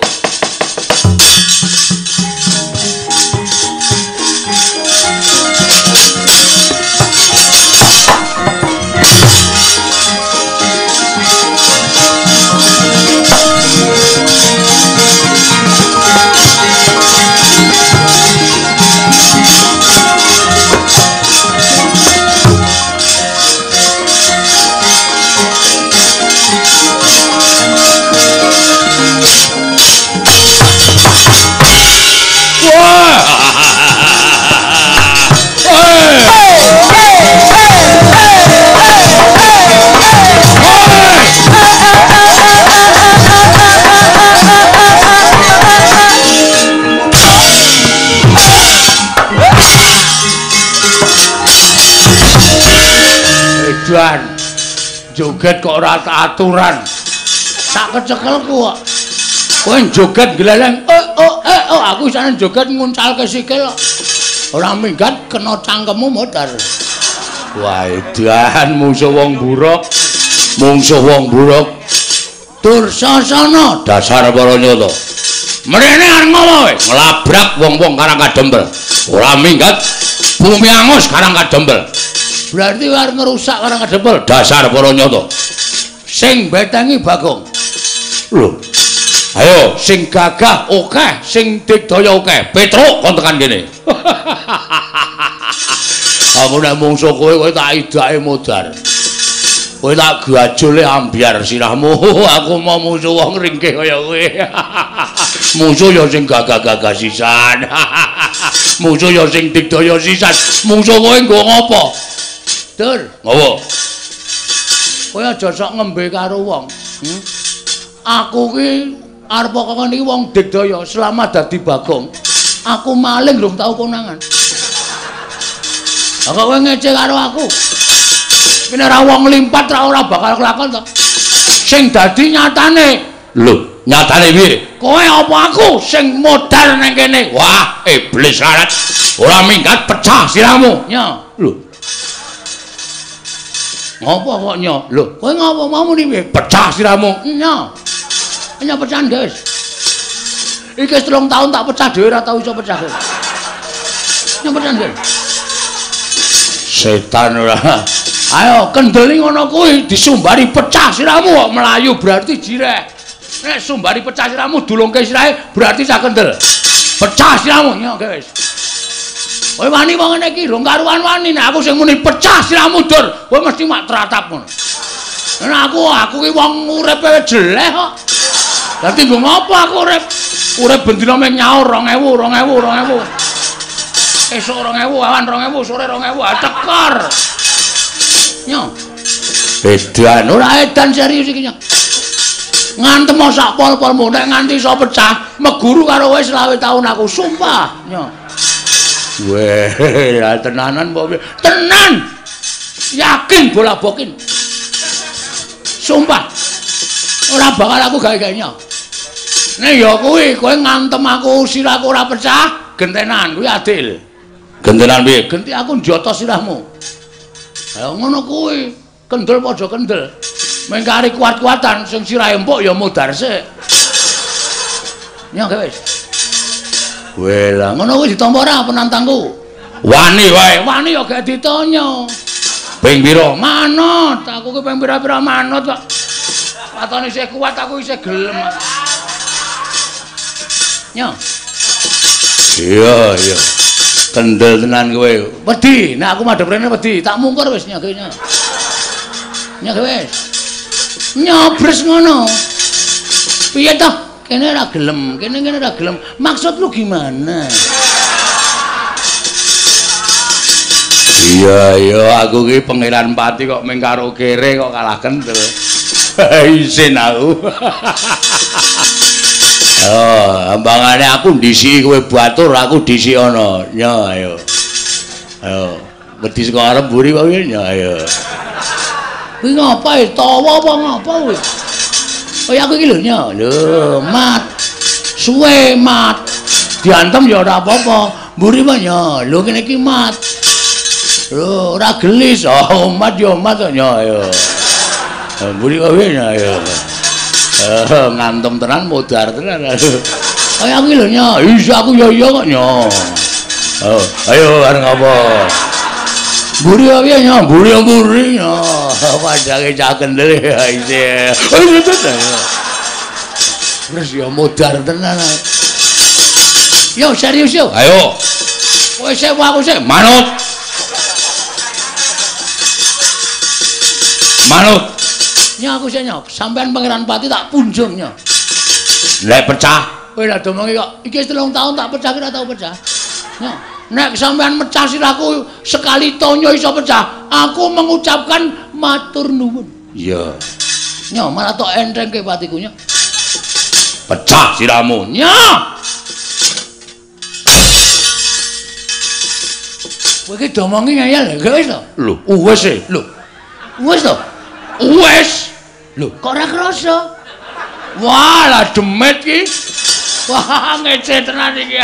Speaker 1: Edan joget kok ora aturan. Tak kecekelku kok. Kowe joget gleleng oh aku isane joget nguncalke sikil kok. Ora minggat kena cangkemmu modar. Wah edan mungsuh wong buruk. Mungsuh wong buruk. Dursasana dasar para nyata. Mrene arep ngopo kowe? Nglabrak wong-wong Karang Kadempel. Ora minggat bumi angus Karang Kadempel. Berarti arep ngerusak Karang Kadempel dasar para nyata. Sing betengi Bagong. Lho. Ayo sing gagah akeh, sing digdaya akeh. Petruk kon tekan kene. Aku nek mungsuh kowe kowe tak idake modar. Kowe tak gajole ambyar sirahmu. Aku mau mungsuh wong ringkih kaya kowe. Mungsuh ya sing gagah-gagah sisan. Mungsuh ya sing digdaya sisan. Mungsuh kowe nggo ngopo? Dur, ngopo? Kowe aja sok ngembe karo wong. Aku ki arep kok niki wong digdaya selama dadi Bagong. Aku maling rung tau konangan. Lah kok kowe ngece karo aku? Kene ora wong limpat ora bakal kelakon to. Sing dadi nyatane. Lho, nyatane piye? Kowe apa aku sing modar nang kene? Wah, iblis larat. Ora minggat pecah sirahmu. Nya. Lho. Ngopo kok nyo? Lho, kowe ngopo mau muni piye? Pecah sirahmu. Nyo. Nyo pecahan, guys. Iki wis 3 tahun tak pecah dhewe ora tau iso pecah. Nyo pecahan, guys. Setan ora. Ayo kendeli ngono kuwi disumbari pecah sirahmu kok melayu berarti jireh. Nek sumbari pecah sirahmu dulungke sirahe berarti cah kendel. Pecah sirahmu nyo, guys. Kowe wani wong ngene iki rong karuan wani nek aku sing muni pecah sirahmu dur, kowe mesti mak tratap ngono. Nek aku ki wong uripe jeleh kok. Dadi nggo ngopo aku urip? Urip bendina mung nyaur 2000, 2000, 2000. Esuk 2000, awan 2000, sore 2000, tekor. Nyo. Edan ora edan serius iki nyo. Ngantem sak pol-polmu nek nganti iso pecah, meguru karo kowe 25 taun aku sumpah. Nyo. Weh, lah tenanan apa piye? Tenan. Yakin bola bokin. Sumpah. Ora bakal aku gawe-gawe. Nek ya kuwi kowe ngantem aku sirahku ora pecah, gentenan kuwi adil. Gentenan piye? Genti aku njoto sirahmu. Ha ngono kuwi, kendel padha kendel. Mengkari kuat-kuatan sing sirahe empuk ya modar sik. Nyo wis. Wela, ngono kuwi ditampa ora penantangku? Wani wae, wani ya gak ditanya. Ping pira? Manut, aku ki ping pira-pira manut kok. Watone isih kuat, aku isih gelem. Nyo. Iya, iya. Kendel tenan kowe. Wedi, nek aku madhep rene wedi, tak mungkur wis nyo nyo. Nyo wis. Nyobres ngono. Piye toh? Kene ora gelem, kene kene ora gelem. Maksud lu gimana? Iya, iya, aku ki Pangeran Pati kok mung karo kere kok kalah kendel. Isin aku. Oh, ambangane aku ndisiki kowe batur, aku disik ana. Nyo, ayo. Ayo, wedi saka arep mburi kok piye? Nyo, ayo. Kuwi ngapa e? Tawa apa ngapa kuwi? Kaya aku iki lho, nyo. Lho, mat. Suwe mat. Diantem ya ora apa-apa. Mburi apa nyo? Lho kene iki mat. Lho, ora gelis. Oh, mat ya mat kok nyo, ayo. Mburi kok piye nyo, ayo. Ngantem tenan modar tenan. Kaya aku lho nyo. Iya aku ya iya kok nyo. Oh, ayo arep ngapa? Mburi piye nyo? Mburi mburi nyo. Padake cah kendel ya isih. Terus ya modar tenan. Yo serius yo. Ayo. Kowe sik aku sik manut. Manut. Nyo aku sik nyo, sampean Pangeran Pati tak punjung nyo. Nek pecah, kowe lha domongi kok iki wis 3 tahun tak pecah ora tau pecah. Nyo, nek sampean mecah sirahku sekali tonyo iso pecah, aku mengucapkan matur nuwun. Iya. Nyo, malah tok entengke patiku nyo. Pecah sirahmu. Nyo. Kowe iki domongi ngeyel gak wis to? Lho, wis e. Lho. Wis to? Wis. Lho, kok ora krasa? Wah, lah demit iki. Wah, ngece tenan iki.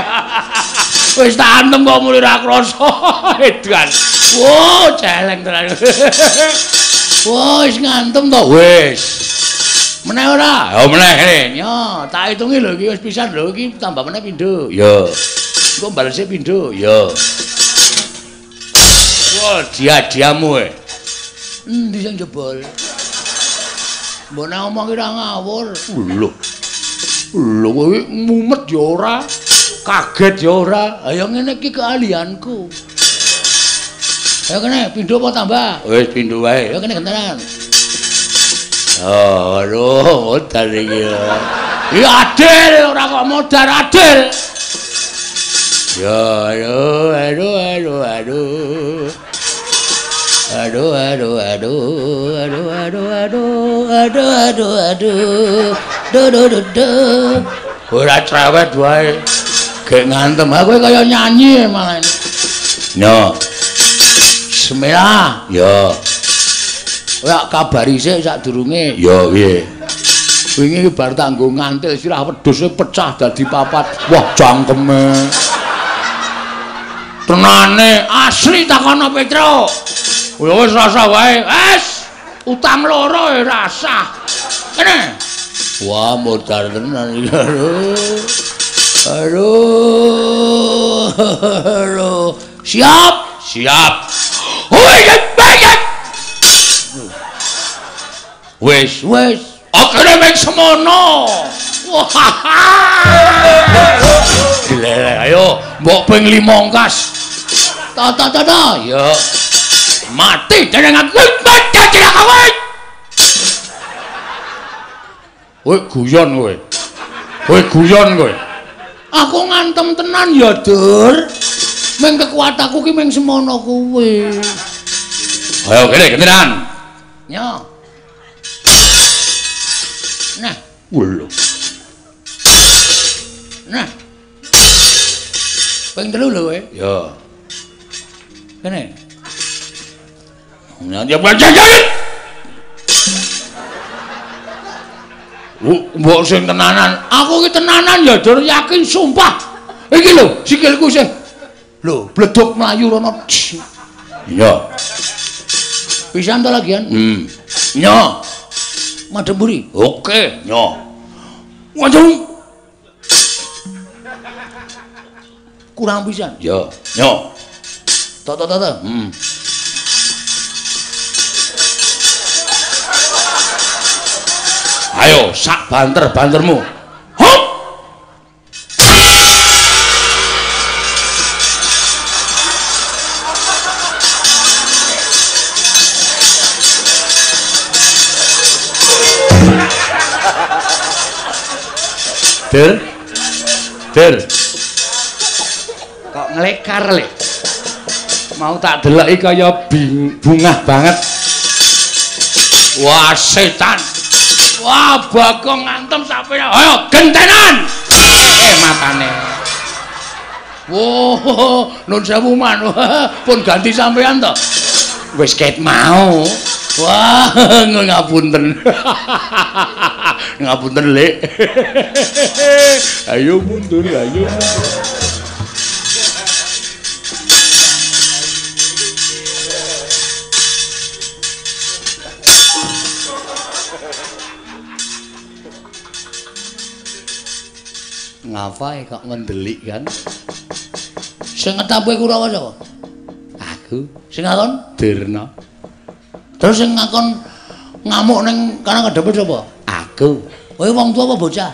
Speaker 1: Wis tak antem kok muni ora krasa. Edan. Wah, celeng tenan. Wah, wis ngantem to wis. Meneh ora? Ya meneh kene. Yo, tak hitungi lho iki wis pisan lho iki tambah meneh pindho. Ya. Engko balese pindho. Ya. Wah, dia-diamu e. Endi sing jebol? Mbok nek omong ki ora ngawur. Lho. Lho kowe mumet ya ora, kaget ya ora. Ayo ngene iki keahlianku. Ayo kene pindho apa tambah? Wis pindho wae. Ayo kene gentenan. Oh, aduh, modar iki. Ya adil ora kok modar adil. Ya, aduh, aduh, aduh, aduh. Aduh, aduh, aduh, aduh, aduh, aduh, aduh, aduh, aduh, do, do, do, do. Ora cerewet wae. Gek ngantem aku kaya nyanyi malah. Nyo. Bismillah. Ya. Ora kabari sik sadurunge. Ya piye? Wingi iki bar tak nggo ngantil sirah wedhuse pecah dadi papat. Wah, cangkeme. Tenane asli takono Petro. Wis rasa wae. Wis utang loro ya rasah. Kene. Wah, modar tenan iki. Aduh. Aduh. Aduh. Siap, siap. Wis, wis. Akene mek semono. Wah. Dilele, ayo mbok ping 5 ongkas. Ta ta ta ta. Ya. Mati dening aku. Mati kowe. Kowe guyon kowe. Kowe guyon kowe. Aku ngantem tenan ya, Dur. Meng kekuatanku ki meng semono kuwi. Ayo kene gentenan. Nyo. Nah, lho. Nah. Ping 3 lho kowe. Ya. Kene. Nah, dia baca. Mbok sing tenanan. Aku ki tenanan ya, Dur, yakin sumpah. Iki lho, sikilku sing lho, bleduk mlayu rono. Iya. Pisan to lagian? Nyo. Madhep mburi. Oke, nyo. Waduh. Kurang pisan. Ya, yo. Tok tok tok. Ayo sak banter-bantermu. Hop. Der. Der. Kok nglekar le. Mau tak deloki kaya bungah banget. Wah, setan. Wah, Bagong ngantem sampe. Ayo gentenan. Matane. Wah, nun sewu man. Pun ganti sampean to. Wis ket mau. Wah, ngapunten. Ngapunten, Lek. Ayo mundur, ayo. Ngapae kok ngendelik kan? Sing ngetapuke Kurawa sapa? Aku. Sing ngakon Durna. Terus sing ngakon ngamuk ning Karang Kadempit sapa? Aku. Kowe wong tuwa apa bocah?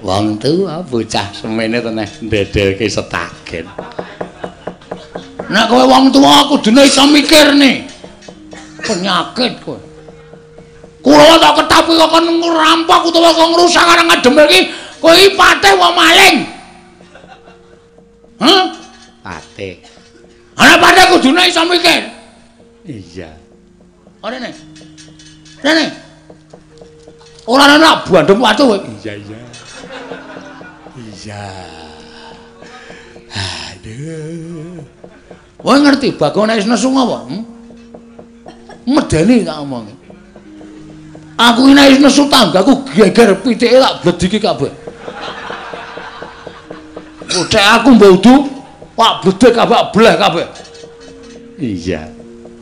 Speaker 1: Wong tuwa, bocah semene teneh ndedelke setagen. Nek kowe wong tuwa kudune iso mikir nih. Penyakit kowe. Kurawa tak ketapi kok kon ngrampok utawa kok ngrusak Karang Kadempit iki. Kowe iki patih wong maling. Hah? Patih. Ana patih kudune iso mikir. Iya. Rene. Rene. Ora ana bandem watu kowe. Iya, iya. Iya. Aduh. Kowe ngerti Bagong nek wis nesu apa? Medeni tak omongi. Aku iki nek wis nesu tanggaku geger pitike tak blediki kabeh. Ucek aku mbok udu, pak bledek kabeh bleh kabeh. Iya.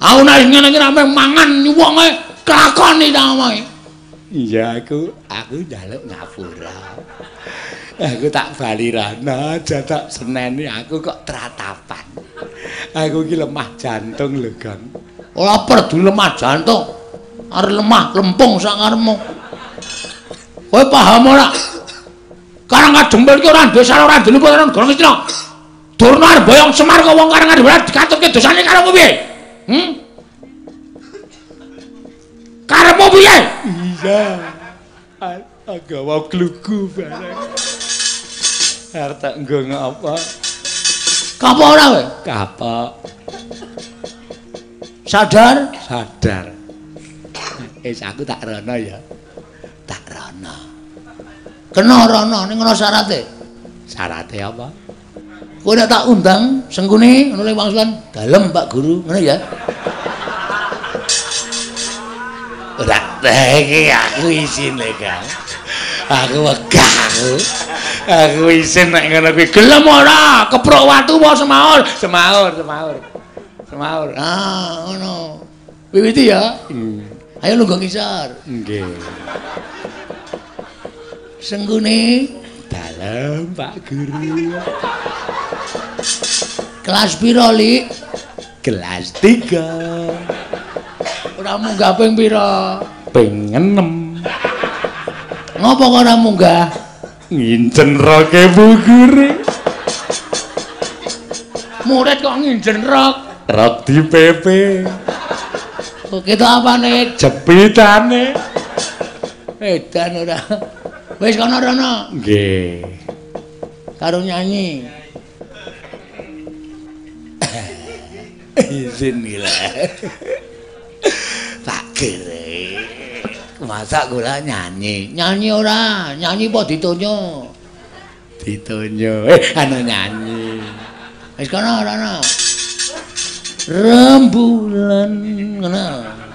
Speaker 1: Aku nek ngene iki rame mangan wonge kelakoni ta omongi. Iya, aku njaluk ngapura. Aku tak bali rana, aja tak seneni aku kok tratapan. Aku iki lemah jantung lho, Gong. Ora perdu lemah jantung. Arep lemah lempung sak karepmu. Kowe paham ora? Karang Kadempit iki ora duwe salah, ora duwe ora negara Ngastina. Durna arep boyong Semar kok wong Karang Kadempit dikatutke dosane karo piye? Karepmu piye? Iya. Agawa glugu bareng. Arep tak nggo ngapa? Kapok ora kowe? Kapok. Sadar? Sadar. Wis aku tak rono ya. Tak rono. Kena rono ning ngono syarate. Syarate apa? Kowe nek tak undang Sengkuni ngono le wangsulan dalem Pak Guru, ngono ya. Ora iki aku isin lho, Kang. Aku wegah aku. Aku isin nek ngono kuwi. Gelem ora? Keprok watu apa semaur? Semaur, semaur. Semaur. Ah, ngono. Wiwiti ya. Ayo lungguh ngisor. Nggih. Sengkuni dalem Pak Guru. Kelas piro, Lik? Kelas 3. Ora munggah ping pira? Ping 6. Ngopo kok ora munggah? Nginjen roke Bu Guru. Murid kok nginjen rok? Rok di PP. Kok ketok apane? Jepitane. Edan ora. Wis kono rono. Nggih. Karo nyanyi. Izin iki lho. Pak Gere. Masa kula nyanyi? Nyanyi ora? Nyanyi apa ditonyo? Ditonyo. Anu nyanyi. Wis kono rono. Rembulan ngono.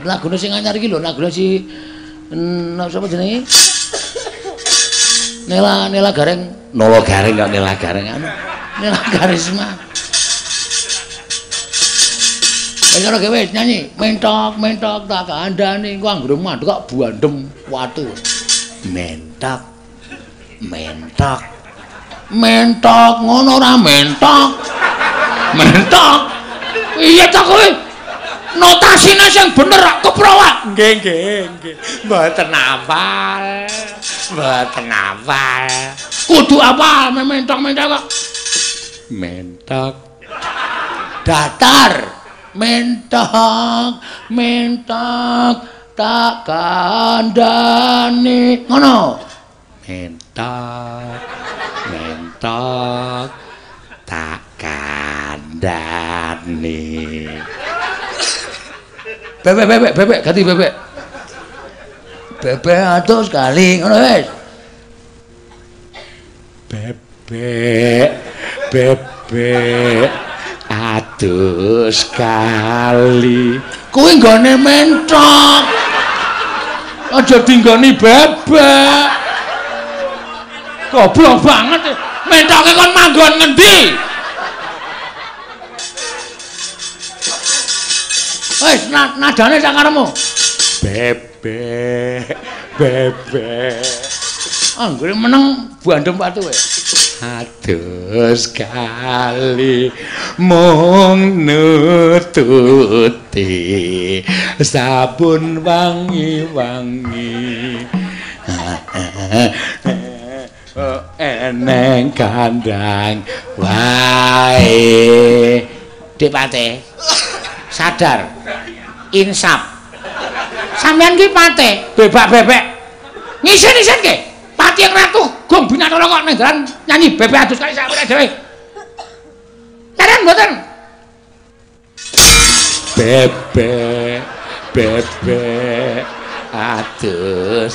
Speaker 1: Lagune sing anyar iki lho, lagune si sapa jenenge? Nela Nela Gareng, Nolo Gareng kok Nela Gareng anu. Nela Karisma. Wis ora gawe nyanyi, mentok mentok tak kandhani engko anggere mandek kok buandem watu. Mentok mentok Mentok ngono ora mentok. Mentok. Iya ta kowe? Notasine sing bener rak keprowak.
Speaker 2: Nggih, nggih, nggih. Mboten hafal. Mboten hafal.
Speaker 1: Kudu hafal mentok-mentok kok.
Speaker 3: Mentok.
Speaker 1: Datar. Mentok, mentok tak kandhani. Ngono.
Speaker 3: Mentok. Mentok tak kandhani.
Speaker 1: Bebek bebek bebek ganti bebek. Bebek atus kali ngono wis.
Speaker 3: Bebek bebek atus kali.
Speaker 1: Kuwi nggone mentok. Aja dinggoni bebek. Goblok banget. Mentoke kon manggon ngendi? Wis nadane sak karepmu.
Speaker 3: Bebek bebek.
Speaker 1: Anggere meneng bandem watu kowe.
Speaker 3: Atus kali mung nututi sabun wangi-wangi. Eneng kandang wae.
Speaker 1: Dik Pate, sadar, insaf. Sampeyan ki Pate, bebak-bebek. Ngisin-isin ke? Pati yang ratu gong binatara kok ning dalan nyanyi bebek adus kali sak dhewe. Leren mboten?
Speaker 3: Bebek bebek adus.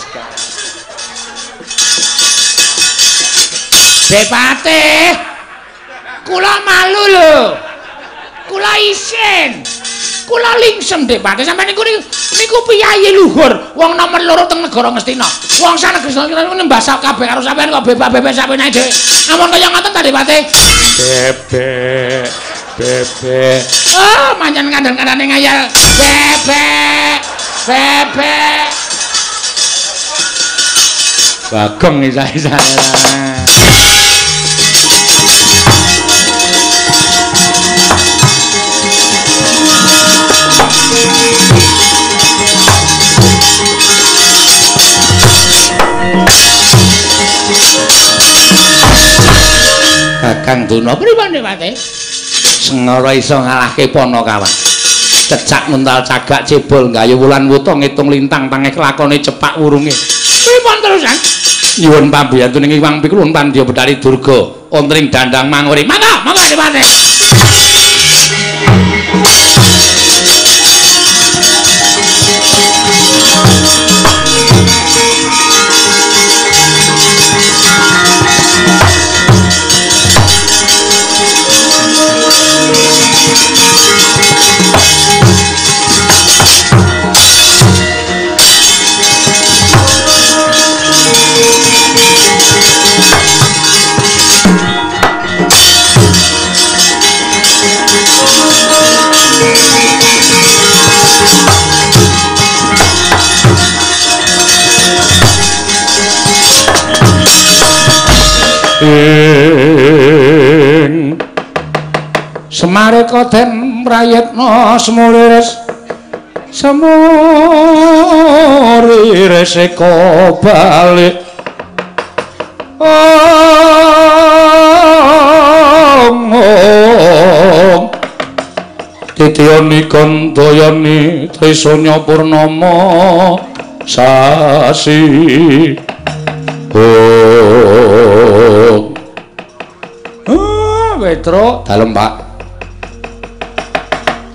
Speaker 1: Depate, kula malu lho, kula isin, kula lingsem Depate. Sampeyan niku niku piyayi luhur, wong nomor loro teng negara Ngastina. Wong sak negeri Ngastina niku nembah kabeh karo sampeyan kok bebak-bebek sampeyan dhewe. Ampun kaya ngoten ta Depate?
Speaker 3: Bebek, bebek.
Speaker 1: Oh, manjen kandhan-kandhane ngayal. Bebek, bebek.
Speaker 3: Bagong isa-isa.
Speaker 1: Kakang Durna pripun Depate?
Speaker 3: Sengara iso ngalahke Panakawan. Cecak nguntal cagak cebol gayu wulan wuta ngitung lintang tangeh lakone cepak wurunge.
Speaker 1: Pripun terusan?
Speaker 3: Nyuwun pambiyantu ning Iwang Pikulun Pandya Betari Durga wonten ing Dandang Manguri.
Speaker 1: Mangga, mangga Depate.
Speaker 3: Ing Semareka den prayitna semuliris semuliris eka balik. Om om Titiyani kandayani trisanya purnama sasi. Oh. Ah, Petro dalem Pak.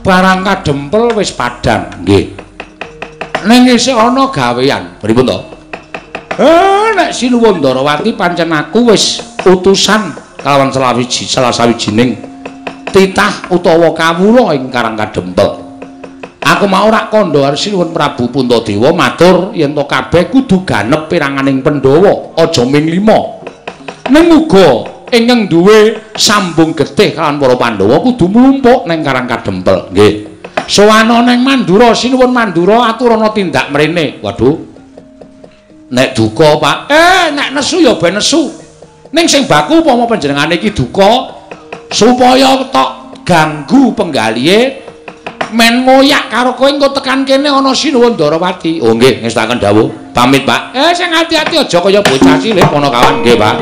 Speaker 3: Barang kadempel wis padhang, nggih. Ning isih ana gawean. Pripun to? Nek Sinuwun Ndarawati pancen aku wis utusan kalawan salah sawijining titah utawa kawula ing Karang Kadempel. Aku mau rak kandha Sinuwun Prabu Puntadewa matur yen to kabeh kudu ganep piranganing Pandhawa, aja ming lima. Ning uga ingkang duwe sambung getih kalawan para Pandhawa kudu mlumpuk ning Karang Kadempel. Nggih. Sowana ning Mandura, Sinuwun Mandura aturana tindak mrene. Waduh. Nek duka, Pak. Nek nesu ya ben nesu. Ning sing baku upama panjenengane iki duka supaya tok ganggu penggalihe men ngoyak karo kowe engko tekan kene ana Sinuwun Ndarawati. Oh nggih, ngestakaken dawuh. Pamit, Pak. Sing ati-ati aja kaya bocah cilik Panakawan. Nggih, Pak.